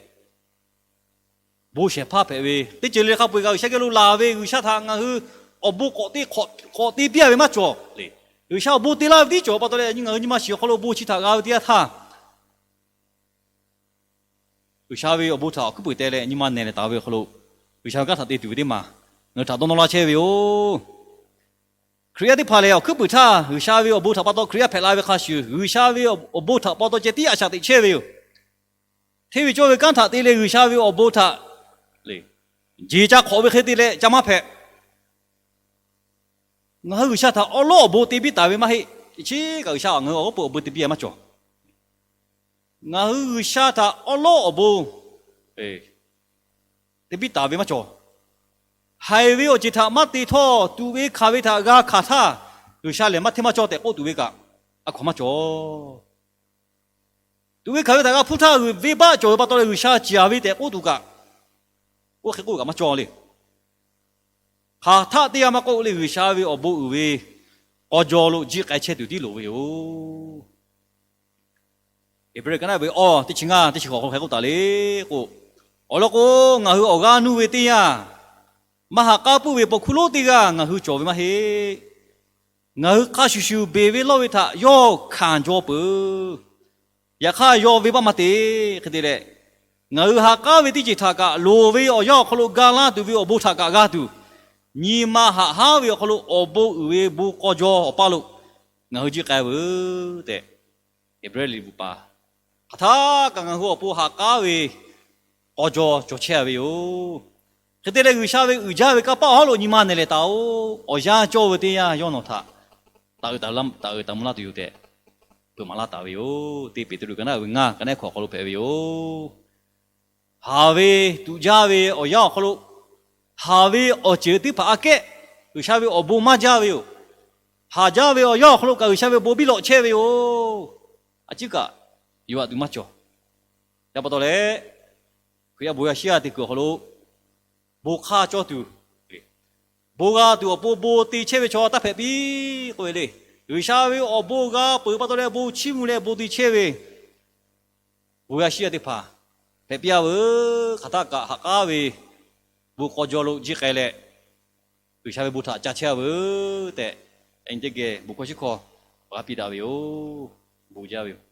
bon shehˍ hpaˇ hpehꞈ ve teˇ ceuˬ le le hk'a peu-eˬ kaꞈ G'uiˬsha geh lo laˬ ve G'uiˬsha htaꞈ ngaˬ hui awˬ bon k'awꞈ te, k'awꞈ te piˇ-a ve maˇ cawˬ le. G'uiˬsha awˬ bon te laˇ ve tiˉ cawˬ pa taw leh nyi ngaˬ hui nyi ma shiˍ awˬ hk'aw lo bon chi htaꞈ g'a ve teˇ yanˇ htaˇ, G'uiˬsha ve awˬ bon htaꞈ awˬ hkuiˉ puiˍ te leh nyi ma nehˬ leh taˍ ve awˬ hk'aw lo, G'uiˬsha ve kanˉ htaꞈ te tuˬ ve teˇ maˬ ngaˬ hui htaꞈ dawˇ nawˇ laˇ chehˇ ve yoˬ. Hkriꞈ yaˇ teˇ hpaˍ lehˬ awˬ hkuiˉ puiˍ htaˇ G'uiˬsha ve awˬ bon htaꞈ pa taw Hkriꞈ yaˇ hpehꞈ la ve hk'a shuˍ, G'uiˬsha ve awˬ bon htaꞈ pa taw ceh tiˉ a shaꞈ teꞈ chehˇ ve yoˬ. Hteˇ ve cawˇ ve kanˉ htaꞈ te leh G'uiˬsha ve awˬ bon htaꞈ jeˬ ca hk'awꞈ ve hk'e te leh ca maˇ hpehꞈ. Ngaˬ hui G'uiˬsha htaꞈ awˉ lawˉ awˬ bon te piˇ taˍ ve maˇ heˆ. Chi kaꞈ G'uiˬsha ngaˬ hui awˬ g'aˇ peuˬ awˬ bon te piˇ-a maˇ cawˬ. Ngaˬ hui G'uiˬsha htaꞈ awˉ lawˉ awˬ bon te piˇ taˍ ve maˇ cawˬ. Haiˬ ve awˬ ceuˬ htaꞈ maˇ te htawˇ, tuꞈ ve hkanˍ ve htaꞈ g'a hkanˍ htaˇ, G'uiˬsha lehˬ maˇ hteˇ maˇ cawˇ tehꞈ k'oˆ tuˬ ve kaꞈ, a hkaw maˇ cawˬ. Tuꞈ ve hkanˍ ve htaꞈ g'a hpuˇ htaˇ, venˇbaˆ cawˬ ve pa taw leh G'uiˬsha ciˍ-a ve tehꞈ k'oˆ tuˬ kaꞈ, oˇ hk'e k'oˆ kaꞈ maˇ cawˬ le. Hk'aˬ htaˆ teˇ g'aˇ maˇ k'oˆ le, G'uiˬsha ve awˬ bon uiˍ ve k'aw jaw lo jiˆ k'ai chehˇ tuˬ tiˉ loˍ ve yoˬ. Heˍbrehˇ ka naˉ ve awˇ teˇ chi ngaˇ teˇ chi hk'awꞈ hk'aw hk'e k'oˆ taˍ le k'o, awˬ lawn k'o, ngaˬ hui awˬ g'aˇ nuˇ ve teˇ yanˇ, maˇ haꞈ k'aˉ puiˉ ve paw hkuˇ lonˉ teˇ g'aˇ ngaˬ hui cawˬ ve maˇ heˆ. Ngaˬ hui hk'a shuˍ shuˍ beˬ ve lawˇ ve htaꞈ yawˇ hkanˍ jaw peuˬ. Yaꞈ hk'aˇ, yawˇ venˇbaˆ maˇ te. Hk'e te leh, ngaˬ hui ha k'aˉ ve teˇ ceuˬ htaꞈ kaꞈ loˍ ve awˬ yanˇ awˬ hk'aw lo ga laˇ tuˬ ve awˬ bon htaꞈ kaꞈ g'a tuˬ, nyi ma haꞈ haˉ ve awˬ hk'aw lo awˬ bon uiˍ ve bon k'aw jaw awˬ paˇ lo ngaˬ hui jiˆ k'ai veuˬ tehꞈ, Heˍbrehˇ liꞈ bvuhꞈ paˍ hk'aˬ htaˇ kaꞈ ngaˬ hui awˬ pon ha k'aˉ ve k'aw jaw cawˬ chehˇ ve yoˬ. Hk'e te leh, G'uiˬsha ve uiˍ jaˇ ve kanˇ paˆ awˬ hawˉ lo nyi ma nehˬ leh taˍ-oˬ. Awˬ yanˇ cawˇ ve teˇ yanˇ yawˇ nawˬ htaꞈ taˍ uiˍ taˍ mvuh laˇ tuˬ yoˬ tehꞈ, peuˬ maˍ laˇ taˍ ve yoˬ. Teˇ Peˍtruˆ ka naˉ ve ngaˇ ka naˉ hkawꞈ awˬ hk'aw lo hpehꞈ ve yoˬ. Haˍ ve tuꞈ jaˇ ve awˬ yanˇ awˬ hk'aw lo Haˍ ve awˬ ceuˬ teˇ hpaˍ aꞈ kehˉ G'uiˬsha ve awˬ bon maˇ jaˇ ve yoˬ. Haˍ jaˇ ve awˬ yanˇ awˬ hk'aw lo kaꞈ G'uiˬsha ve bon biˇ lawꞈ chehˇ ve yoˬ. A ciˉ kaꞈ, yawˇ aꞈ tuˬ maˇ cawˬ. Yaꞈ pa taw leh, Hkriꞈ yaˇ bon g'a shiˍ g'a te kuiˬ awˬ hk'aw lo, bon hk'aˇ cawˇ tuˬ, bon g'a tuˬ awˬ pon bon te chehˇ ve chaw taˇ hpehꞈ piˇ k'oˆ ve le. G'uiˬsha ve awˬ bon g'a peuˬ pa taw leh bon chiˇ mvuh leh bon te chehˇ ve bon g'a shiˍ g'a teˇ hpaˍ hpehꞈ piˇ-a veuˬ. Hk'aˬ htaˆ kaꞈ ha k'aˉ ve bon k'aw jaw lo jiˇ k'ai leh, G'uiˬsha ve bon htaꞈ ca chehˇ-a veuˬ tehꞈ, teˇ geh bon hkawˇ shiˉ hkawˇ g'a piˇ daꞈ ve yoˬ. Bon jaˇ ve yoˬ.